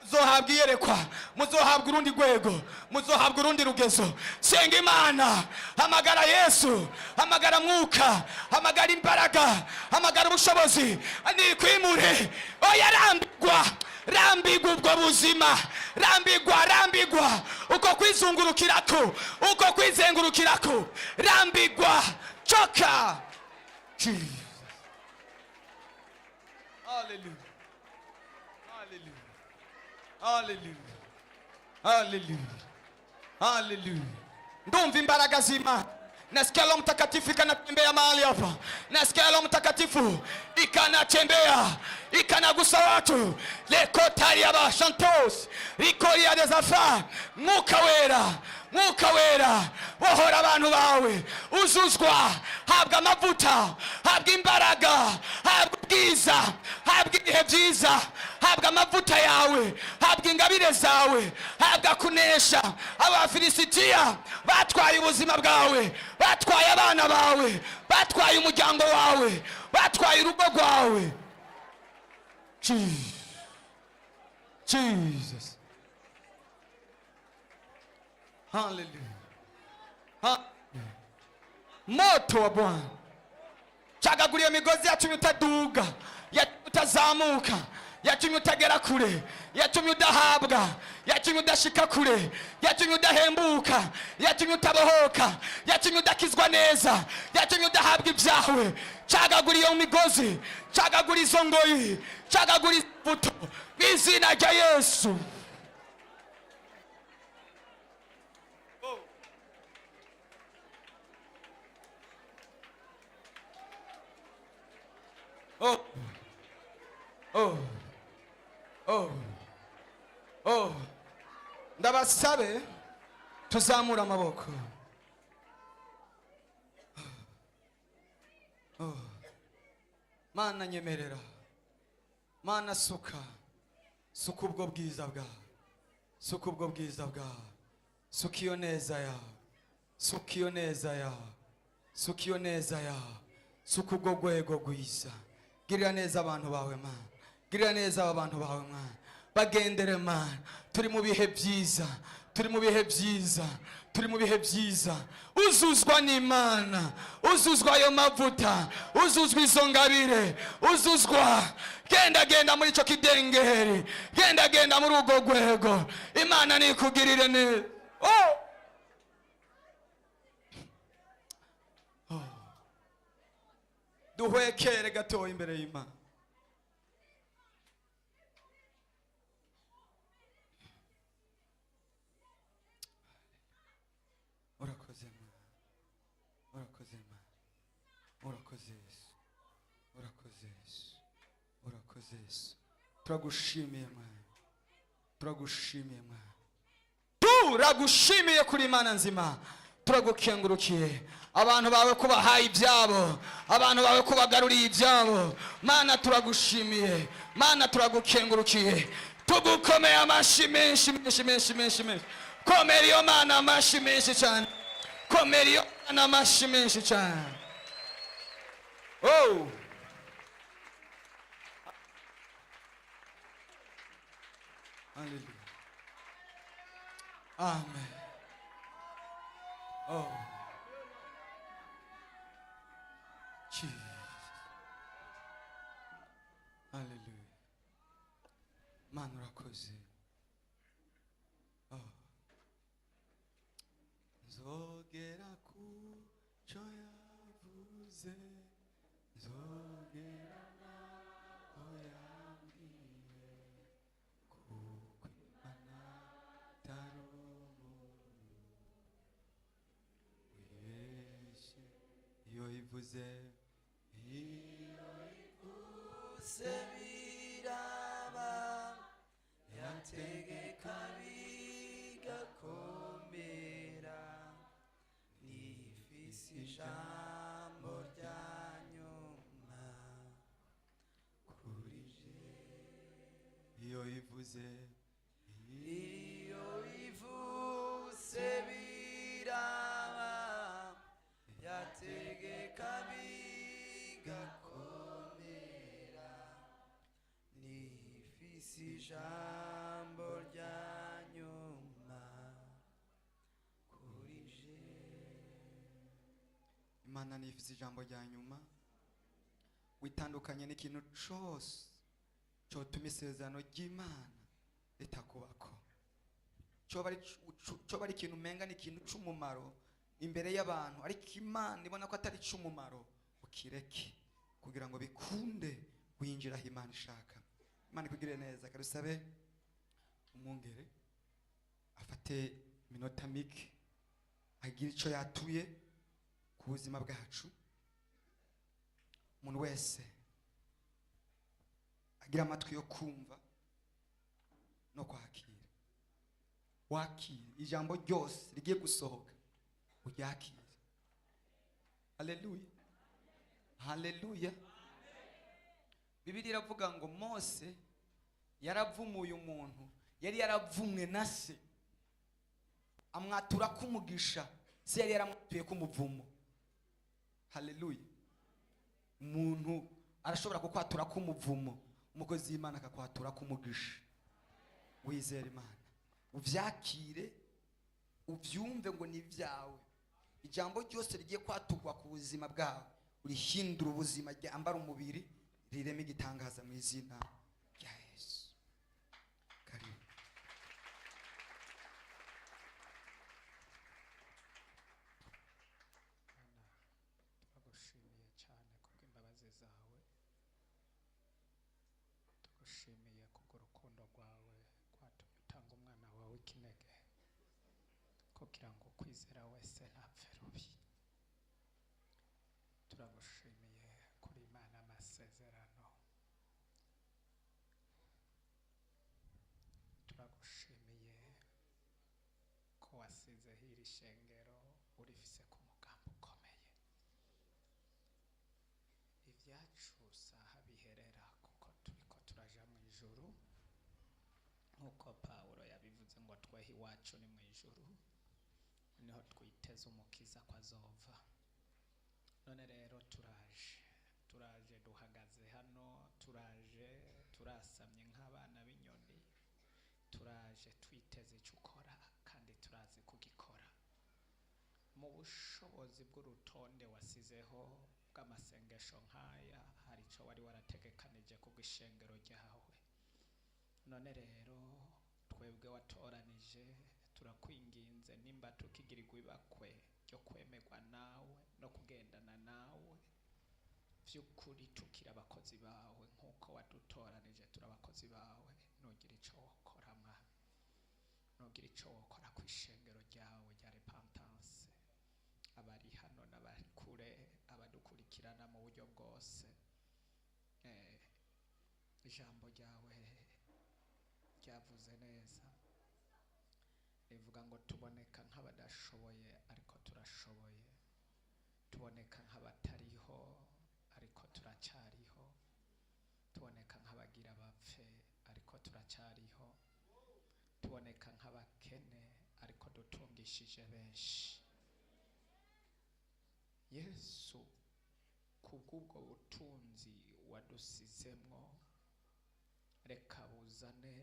muzohabwa iyerekwa, muzohabwa urundi rwego, muzohabwa urundi rugezo. Senga Imana, hamagara Yesu, hamagara Mwuka, hamagara imbaraga, hamagara ubushobozi, nikwimure. Oya, rambigwa, rambigwa ubwo buzima, rambigwa, rambigwa uko kwizungurukirako, uko kwizengurukirako, rambigwa, choka. Jesus. Hallelujah. Hallelujah. Hallelujah. Hallelujah. Hallelujah. Ndumva imbaraga z'Imana. Nasikia Roho Mtakatifu ikanatembea mahali hapa. Nasikia Roho Mtakatifu ikanatembea, ikanagusa watu. Lekotaria ba shantos rikoria dezafa. Mwuka Wera, Mwuka Wera, bohora abantu bawe. Uzuzwa, habwa amavuta, habwa imbaraga, habwa ubwiza, habwa ibihe byiza, habwa amavuta yawe, habwa ingabire zawe, habwa kunesha Abafilisitiya batwaye ubuzima bwawe, batwaye abana bawe, batwaye umuryango wawe, batwaye urugo rwawe. Jesus. Jesus. Hallelujah. Moto wa Bwana. Cagagura iyo migozi yatumye utaduga, yatumye utazamuka, yatumye utagera kure, yatumye udahabwa, yatumye udashika kure, yatumye udahembuka, yatumye utabohoka, yatumye udakizwa neza, yatumye udahabwa ibyawe. Cagagura iyo migozi, cagagura izo ngoyi, cagagura izo mu izina rya Yesu. Oh. Oh. Oh. Oh. Ndabasabe tuzamura amaboko. Oh. Mana nyemerera. Mana suka. Suka ubwo bwiza bwawe. Suka ubwo bwiza bwawe. Suka iyo neza yawe. Suka iyo neza yawe. Suka iyo neza yawe. Suka ubwo rwego rwiza. Girira neza abantu bawe, Mana. Girira neza aba bantu bawe, Mana. Bagendere, Mana. Turi mu bihe byiza, turi mu bihe byiza, turi mu bihe byiza. Uzuzwa n'Imana, uzuzwa ayo mavuta, uzuzwa izo ngabire, uzuzwa. Genda genda muri ico kidengeri, genda genda muri urwo rwego. Imana nikugirire neza. Oh! Oh. Duhwekere gatoya imbere y'Imana. Urakoze Mana, urakoze Mana, urakoze Yesu, urakoze Yesu, urakoze Yesu. Turagushimiye Mana, turagushimiye Mana, turagushimiye kuri Imana nzima. Turagukengurukiye abantu bawe kubahaye ibyabo, abantu bawe kubagaruriye ibyabo. Mana turagushimiye, Mana turagukengurukiye. Tugukomeye amashi menshi menshi menshi menshi menshi. Komera iyo Mana amashi menshi cyane, komera iyo Mana amashi menshi cyane. Oh. Hallelujah. Amen. Oh. Jesus. Hallelujah. Mana urakoze. Oh. Nzogera ku cyo yavuze. Nzogera naho yambwiye, kuko Imana atari umuntu wibeshe. Iyo ivuze, iyo ivuze biraba, yategeka bigakomera, nifise ijambo rya nyuma kuri je. Iyo ivuze, iyo ivuze biraba, yategeka bigakomera, nifise ijambo rya nyuma kuri je. Imana nifise ijambo rya nyuma. Witandukanye n'ikintu cose cotuma isezerano ry'Imana ritakubako. Coba ari ikintu umenga ni ikintu c'umumaro imbere y'abantu, ariko Imana ibona ko atari c'umumaro, ukireke kugira ngo bikunde winjira aho Imana ishaka. Imana ikugirire neza. Karusabe umwungere afate iminota mike agire ico yatuye ku buzima bwacu. Umuntu wese agira amatwi yo kumva no kwakira, wakire ijambo ryose rigiye gusohoka, uryakire. Haleluya, haleluya. Bibiliya iravuga ngo Mose yaravumuye umuntu yari yaravumwe na se, amwatura kumugisha se yari yaramwatuye kumuvumo. Haleluya. Umuntu arashobora kukwatura kumuvumo, umukozi w'Imana akakwatura kumugisha. Wizere Imana, uvyakire, uvyumve ngo ni ibyawe. Ijambo ryose rigiye kwaturwa ku buzima bwawe urihindura ubuzima, ryambara umubiri, rireme igitangaza mu izina rya Yesu. Karibu. Mana, turagushimiye cyane kubw'imbabazi zawe, tugushimiye kubw'urukundo rwawe rwatumye utanga umwana wawe w'ikinege kugira ngo ukwizera wese ntapfe rubi. Turagushimiye kuri Imana amasezerano, turagushimiye ko wasizeho iri shengero urifise ku mugambi ukomeye. Ibyacu saha biherera kuko turiko turaja mu ijuru, nk'uko Pawulo yabivuze ngo twehe iwacu ni mu ijuru, niho twiteze umukiza ko azova. None rero turaje duhagaze hano, turaje turasamye nk'abana b'inyoni, turaje twiteze icyo ukora kandi turazi kugikora. Mu bushobozi bw'urutonde wasizeho bw'amasengesho nk'aya, hari icyo wari warategekanije kubw'ishengero ryawe. None rero twebwe watoranije, turakwinginze nimba tukigirirwa ibakwe ryo kwemerwa nawe no kugendana nawe by'ukuri, tukiri abakozi bawe nk'uko wadutoranije, turi abakozi bawe. Nugira icyo wokora Mwami, nugira icyo wokora ku ishengero ryawe rya Repentance, abari hano n'abari kure, abadukurikirana mu buryo bwose. Ijambo ryawe ryavuze neza, rivuga ngo tuboneka nk'abadashoboye ariko turashoboye, tuboneka nk'abatariho ariko turacyariho, tuboneka nk'abagira bapfe ariko turacyariho, tuboneka nk'abakene ariko dutungishije benshi. Yesu, kubw'ubwo butunzi wadusizemwo, reka buzane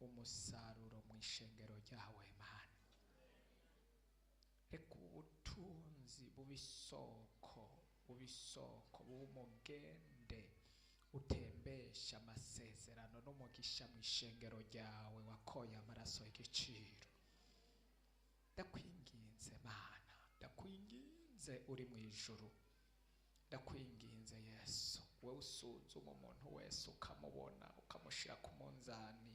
umusaruro mu ishengero ryawe Mana. Reka ubutunzi bubisoko, bubisoko, bumugende utembesha amasezerano n'umugisha mu ishengero ryawe wakoye amaraso y'igiciro. Ndakwinginze Mana, ndakwinginze uri mu ijuru, Ndakwinginze Yesu, wowe usuzuma umuntu wese ukamubona ukamushyira ku munzani,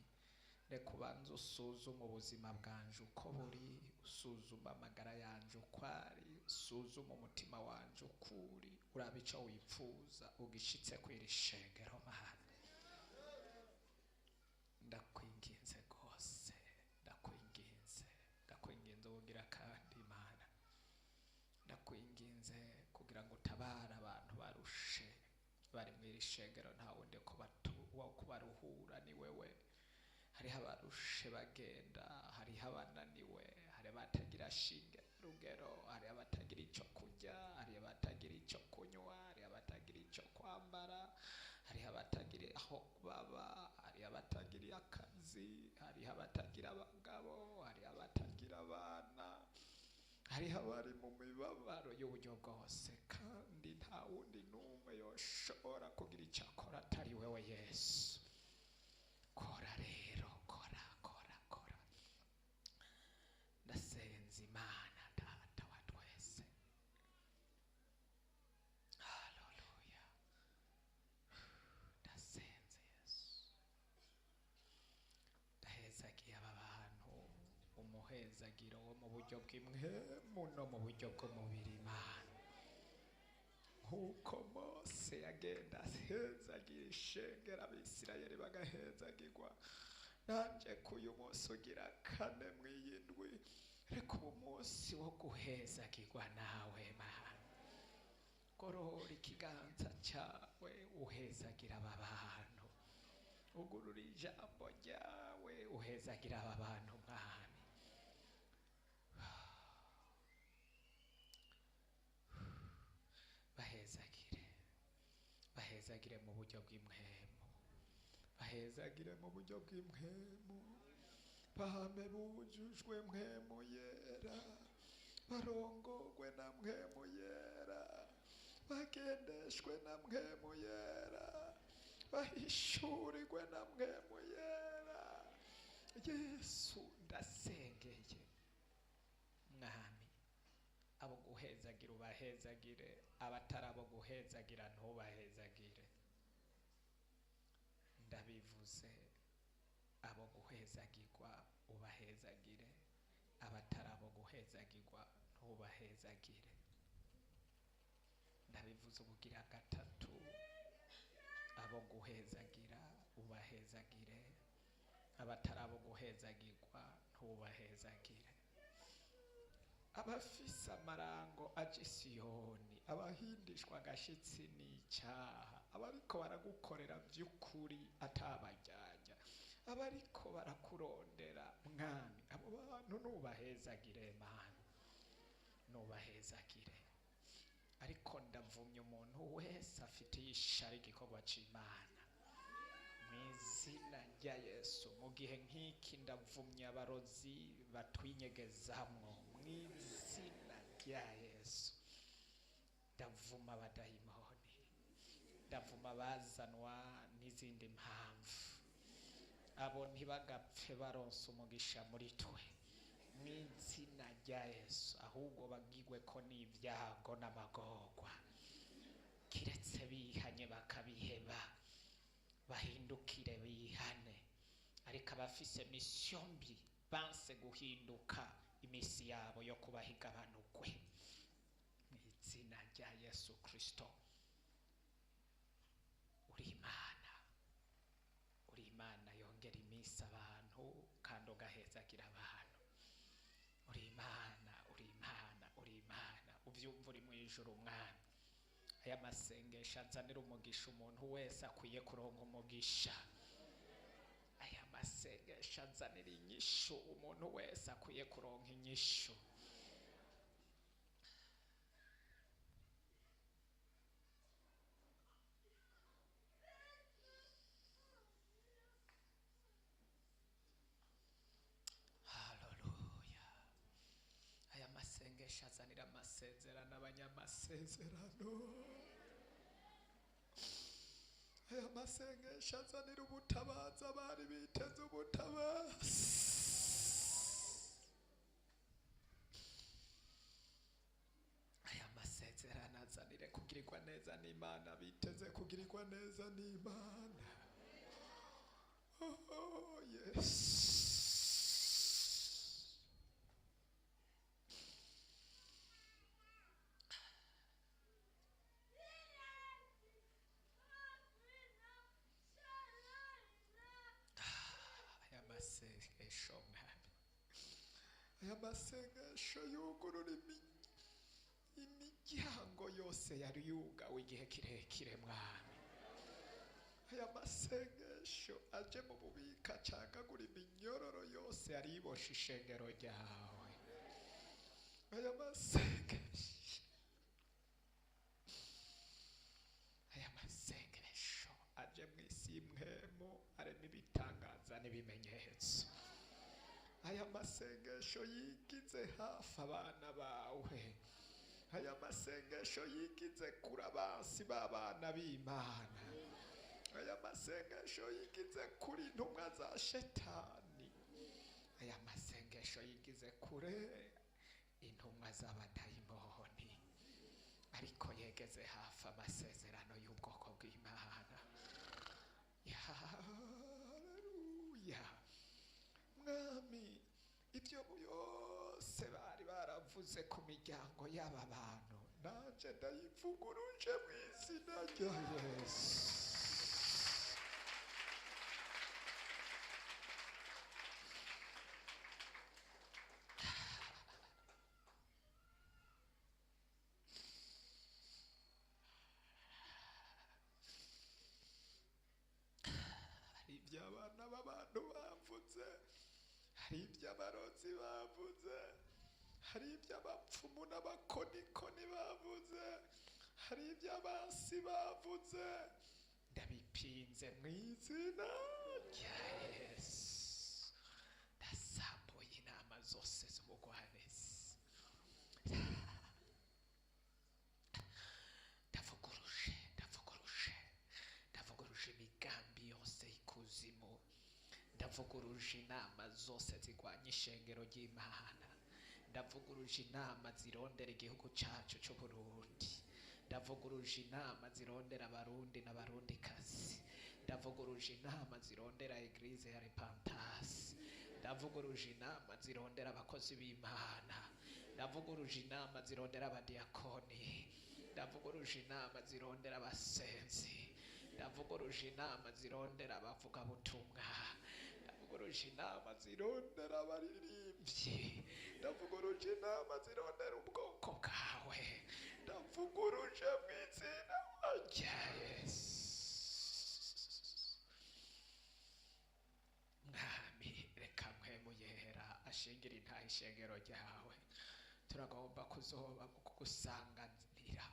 reka ubanze usuzume ubuzima bwanje uko buri, usuzume amagara yanje uko ari, usuzume umutima wanje uko uri, urabe icyo wifuza ugishitse kw'iri shengero. Mana, ndakwinginze rwose, ndakwinginze, ndakwinginze ubugira kandi. Mana, ndakwinginze kugira ngo utabare abantu barushe bari mu iri shengero. Nta wundi wo kubaruhura ni wewe. Hariho abarushe bagenda, hariho abananiwe, hari abatagira shinge rugero, hari abatagira icyo kurya, hari abatagira icyo kunywa, hari abatagira icyo kwambara, hariho abatagira aho baba, hariho abatagira akazi, hariho abatagira abagabo, hariho abatagira abana, hariho abari mu mibabaro y'uburyo bwose, kandi nta wundi n'umwe yoshobora kugira icyo akora atari wewe Yesu. Kora rero, kora, kora, kora. Ndasenze Imana Data wa twese. Haleluya. Ndasenze Yesu, ndahezagiye aba bantu umuhezagiro wo mu buryo bw'imwemu no mu buryo bw'umubiri. Imana, nk'uko Mose yagenda ahezagira ishengero, Abisirayeli bagahezagirwa, nanjye k'uyu munsi ugira kane mw'iyi ndwi, reka ubu munsi wo guhezagirwa nawe. Mana, gorora ikiganza cyawe uhezagira aba bantu, ugurura ijambo ryawe uhezagira aba bantu. Mwami, bahezagire, bahezagire mu buryo bw'imwemu, bahezagire mu buryo bw'imwemu, bahame bujujwe mwemu yera, barongogwe na mwemu yera, bagendeshwe na mwemu yera, bahishurirwe na mwemu yera. Yesu, ndasengeye Mwami, abo guhezagira ubahezagire, abatari abo guhezagira ntubahezagire. Ndabivuze, abo guhezagirwa ubahezagire, abatari abo guhezagirwa ntubahezagire. Ndabivuze ubugira gatatu, abo guhezagira ubahezagire, abatari abo guhezagirwa ntubahezagire. Abafise amarango aja i Siyoni, abahindishwa agashitsi n'icyaha, abariko baragukorera by'ukuri atabajyanya, abariko barakurondera, Mwami, abo bantu nubahezagire. Mana, nubahezagire. Ariko ndavumye umuntu wese afitiye ishari igikorwa c'Imana mu izina rya Yesu. Mu gihe nk'iki ndavumye abarozi batwinyegezamwo mu izina rya Yesu. Ndavuma abadayimoni, ndavuma abazanwa n'izindi mpamvu, abo ntibagapfe baronse umugisha muri twe mu izina rya Yesu, ahubwo bagigwe ko n'ibyago n'amagorwa, kiretse bihanye bakabiheba, bahindukire bihane. Ariko abafise misiyo mbi banse guhinduka, iminsi yabo yo kubaha igabanukwe mu izina rya Yesu Kristo. Uri Imana, uri Imana yongera iminsi abantu kandi ugahezagira abantu. Uri Imana, uri Imana, uri Imana. Ubyumva uri mu ijuru. Umwami, aya masengesho azanira umugisha umuntu wese akwiye kuronka umugisha. Aya masengesho azanira inyishu umuntu wese akwiye kuronka inyishu. Haleluya. Aya masengesho azanira amasezerano abanyamasezerano. Aya masengesho azanira ubutabazi abari biteze ubutabazi. Aya masezerano azanire kugira Kugirirwa neza n'Imana, biteze kugirirwa neza n'Imana. Oh, yes. Aya masengesho, Mwami, aya masengesho yugurura imiryango yose yari yugawe igihe kirekire. Mwami, aya masengesho aje mu bubika acagagura iminyororo yose yari iboshe ishengero ryawe. Aya masengesho, aya masengesho aje mu isi y'impwemu arema ibitangaza n'ibimenyetso. Aya masengesho yigize hafi abana bawe. Aya masengesho yigize kure abansi b'abana b'Imana. Aya masengesho yigize kuri intumwa za Shetani. Aya masengesho yigize kure intumwa z'abadayimoni, ariko yegeze hafi amasezerano y'ubwoko bw'Imana. Haleluya! Mwami, ibyo byose bari baravuze ku miryango y'aba bantu, nanjye ndayivuguruje mu izina rya Yesu. Hari ibyo abana b'abantu bavuze, hari ibyo abarozi bavuze, hari ibyo abapfumu n'abakonikoni bavuze, hari ibyo abasi bavuze, ndabipinze mu izina rya Yesu. Ndasambuye inama zose z'ubugwanezi. Ndavuguruje, ndavuguruje, ndavuguruje imigambi yose y'ikuzimu. Ndavuguruje inama zose zirwanya ishengero ry'Imana. Ndavuguruje inama zirondera igihugu cyacu cy'Uburundi. Ndavuguruje inama zirondera Abarundi n'Abarundikazi. Ndavuguruje inama zirondera Église ya Repentance. Ndavuguruje inama zirondera abakozi b'Imana. Ndavuguruje inama zirondera abadiyakoni. Ndavuguruje inama zirondera abasenzi. Ndavuguruje inama zirondera abavugabutumwa. Ndavuguruje inama zirondera abaririmbyi. Ndavuguruje inama zirondera ubwoko bwawe. Ndavuguruje mu izina rya Yesu. Mwami, reka Mpwemu Yera ashingira intahe ishengero ryawe. Turagomba kuzoba mu kugusanganira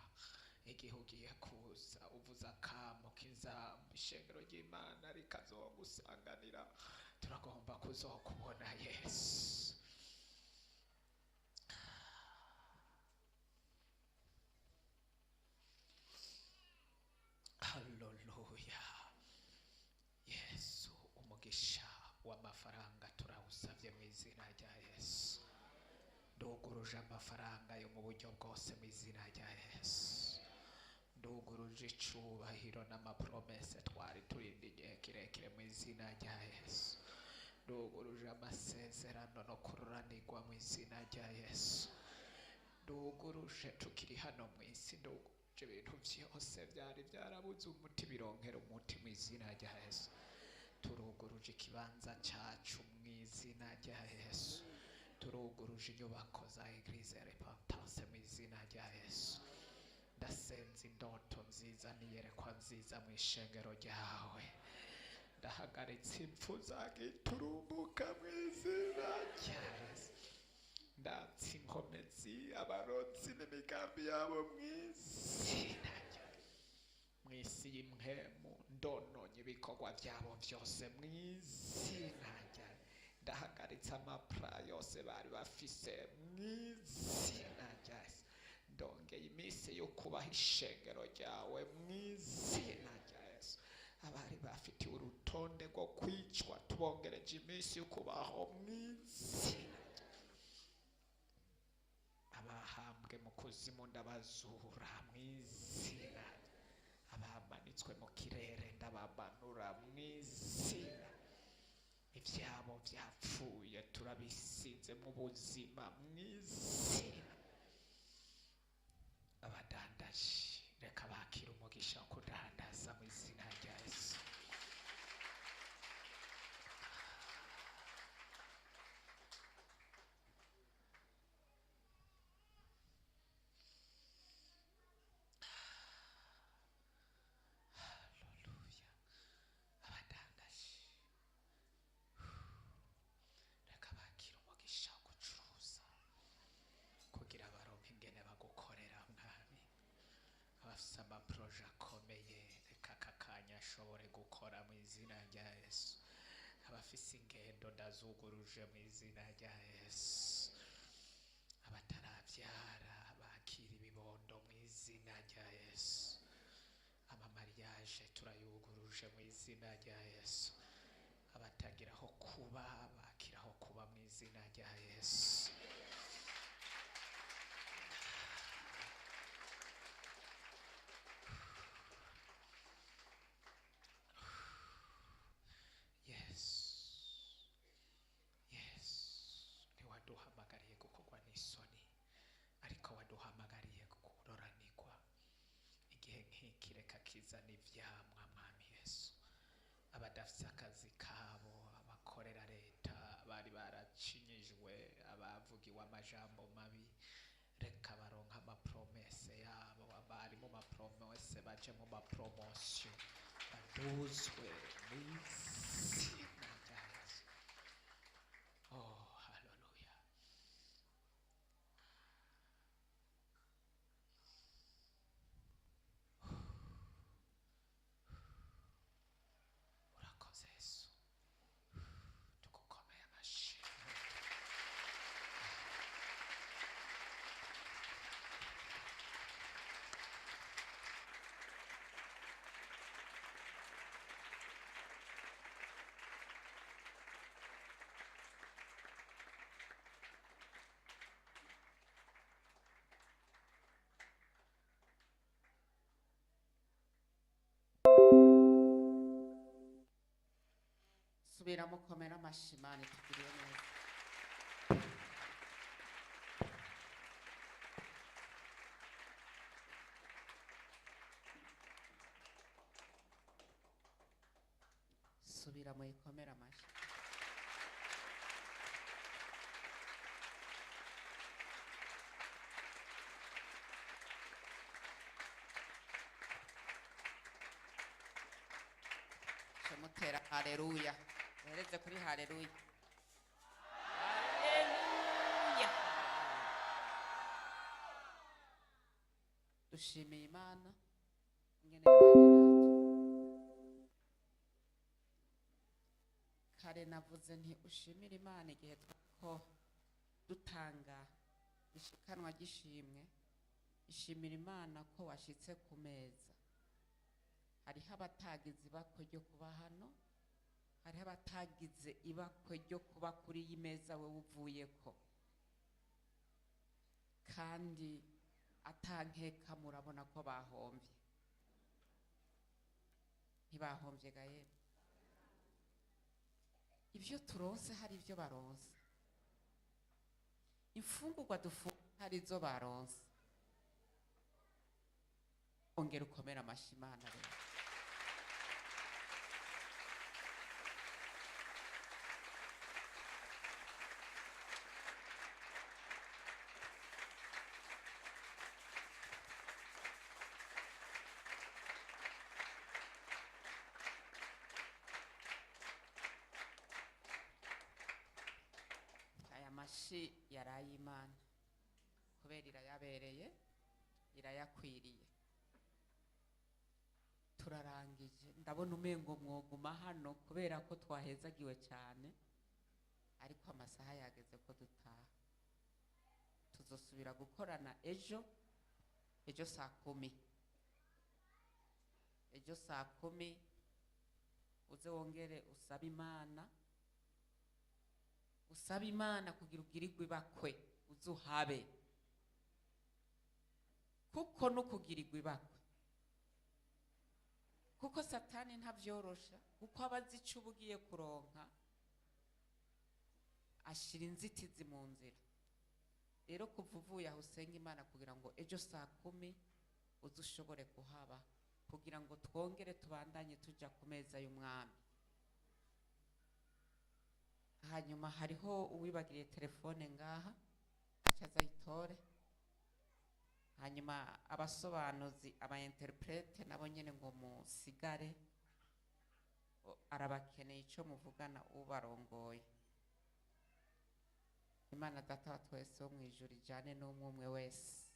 igihe ugiye kuza uvuza akamo k'inzamba, ishengero ry'Imana rikazogusanganira. Turagomba kuzokubona, Yesu. Haleluya! Yesu, umugisha w'amafaranga turawusabye mu izina rya Yesu. Nduguruje amafaranga yo mu buryo bwose mu izina rya Yesu. Nduguruje icubahiro n'amapromesses twari turinda igihe kirekire mu izina rya Yesu. Nduguruje amasezerano no kururanirwa mu izina rya Yesu. Nduguruje tukiri hano mu isi, nduguruje ibintu byose byari byarabuze umuti bironkera umuti mu izina rya Yesu. Turuguruje ikibanza cyacu mu izina rya Yesu. Turuguruje inyubako za Église ya Repentance mu izina rya Yesu. Ndasenza indoto nziza n'iyerekwa nziza mu ishengero ryawe. Ndahagaritse impfu zagiturumbuka mu izina rya Yesu. Ndatse inkomezi abarozi n'imigambi yabo mu izina rya, mu isi y'impwemu ndononye ibikorwa byabo byose mu izina rya. Ndahagaritse amapla yose bari bafise mu izina rya Yesu. Ndongeye iminsi yo kubaha ishengero ryawe mu izina rya Yesu. Abari bafitiwe urutonde rwo kwicwa, tubongereje iminsi yo kubaho mu izina rya. Abahambwe Abahambwe mu kuzimu ndabazura mu izina, abamanitswe mu kirere ndabamanura mu izina, ibyabo byapfuye turabisize mu buzima mu izina. Abadandaji reka bakira umugisha wo kudandaza mu izina rya Yesu. Haleluya. Abadandaji reka bakira umugisha wo gucuruza kugira baronke ingene bagukorera Mwami. Abafise amaporoje akomeye reka aka kanya ashobore gukora mu izina rya Yesu. Abafise ingendo ndazuguruje mu izina rya Yesu. Abatarabyara bakira ibibondo mu izina rya Yesu. Amamariyaje turayuguruje mu izina rya Yesu. Abatagira aho kuba bakira aho kuba mu izina rya Yesu. Yesu, Yesu, ntiwaduhamagariye gukorwa n'isoni, ariko waduhamagariye kuroranirwa. Igihe nk'iki reka kizana ivyamwa Mwami Yesu. Abadafise akazi kabo, abakorera leta bari baracinyijwe, abavugiwe amajambo mabi, reka baronke amapromese yabo. Abari mu mapromese baje mu mapromosiyo, baduzwe mu izina rya Yesu. Oh, haleluya. Urakoze Yesu, tugukomeye amashyi. Subiramo komera amashyi Imana itugiriye neza. Subira muyikomere amashyi. Mutera haleluya, uhereze kuri haleluya. Haleluya. Dushimiye Imana ingene yabanye natwe. Kare navuze nti ushimire Imana igihe twako dutanga ishikanwa ry'ishimwe. Ishimira Imana ko washitse ku meza. Hariho abatagize ibakwe ryo kuba hano, hariho abatagize ibakwe ryo kuba kuri iyi meza wewe uvuyeko, kandi atankeka murabona ko bahombye. Ntibahombye ga yemwe. Ibyo turonse hari ibyo baronse, imfungurwa dufungura hari izo baronse. Ongera ukomere amashyi Imana rero. Aya mashi yari ay'Imana kubera irayabereye, irayakwiriye. Turarangije, ndabona umengo mwoguma hano kubera ko twahezagiwe cyane, ariko amasaha yageze ko dutaha. Tuzosubira gukorana ejo, ejo saa 10. Ejo saa 10 uze wongere usabe Imana, usabe Imana kugira ugirirwe ibakwe, uze uhabe. Kuko no kugirirwa ibakwe, kuko Satani ntabyorosha, kuko aba azi icyo uba ugiye kuronka, ashyira inzitizi mu nzira. Rero kuva uvuye aho, usenga Imana kugira ngo ejo saa 10 uze ushobore kuhaba, kugira ngo twongere tubandanye tujya ku meza y'Umwami. Hanyuma hariho uwibagiriye telefone ngaha, aca ayitore. Hanyuma abasobanuzi, aba interprète, nabo nyine ngo musigare, arabakeneye icyo muvugana ubarongoye. Imana Data wa twese wo mu ijuru ijane n'umwe umwe wese.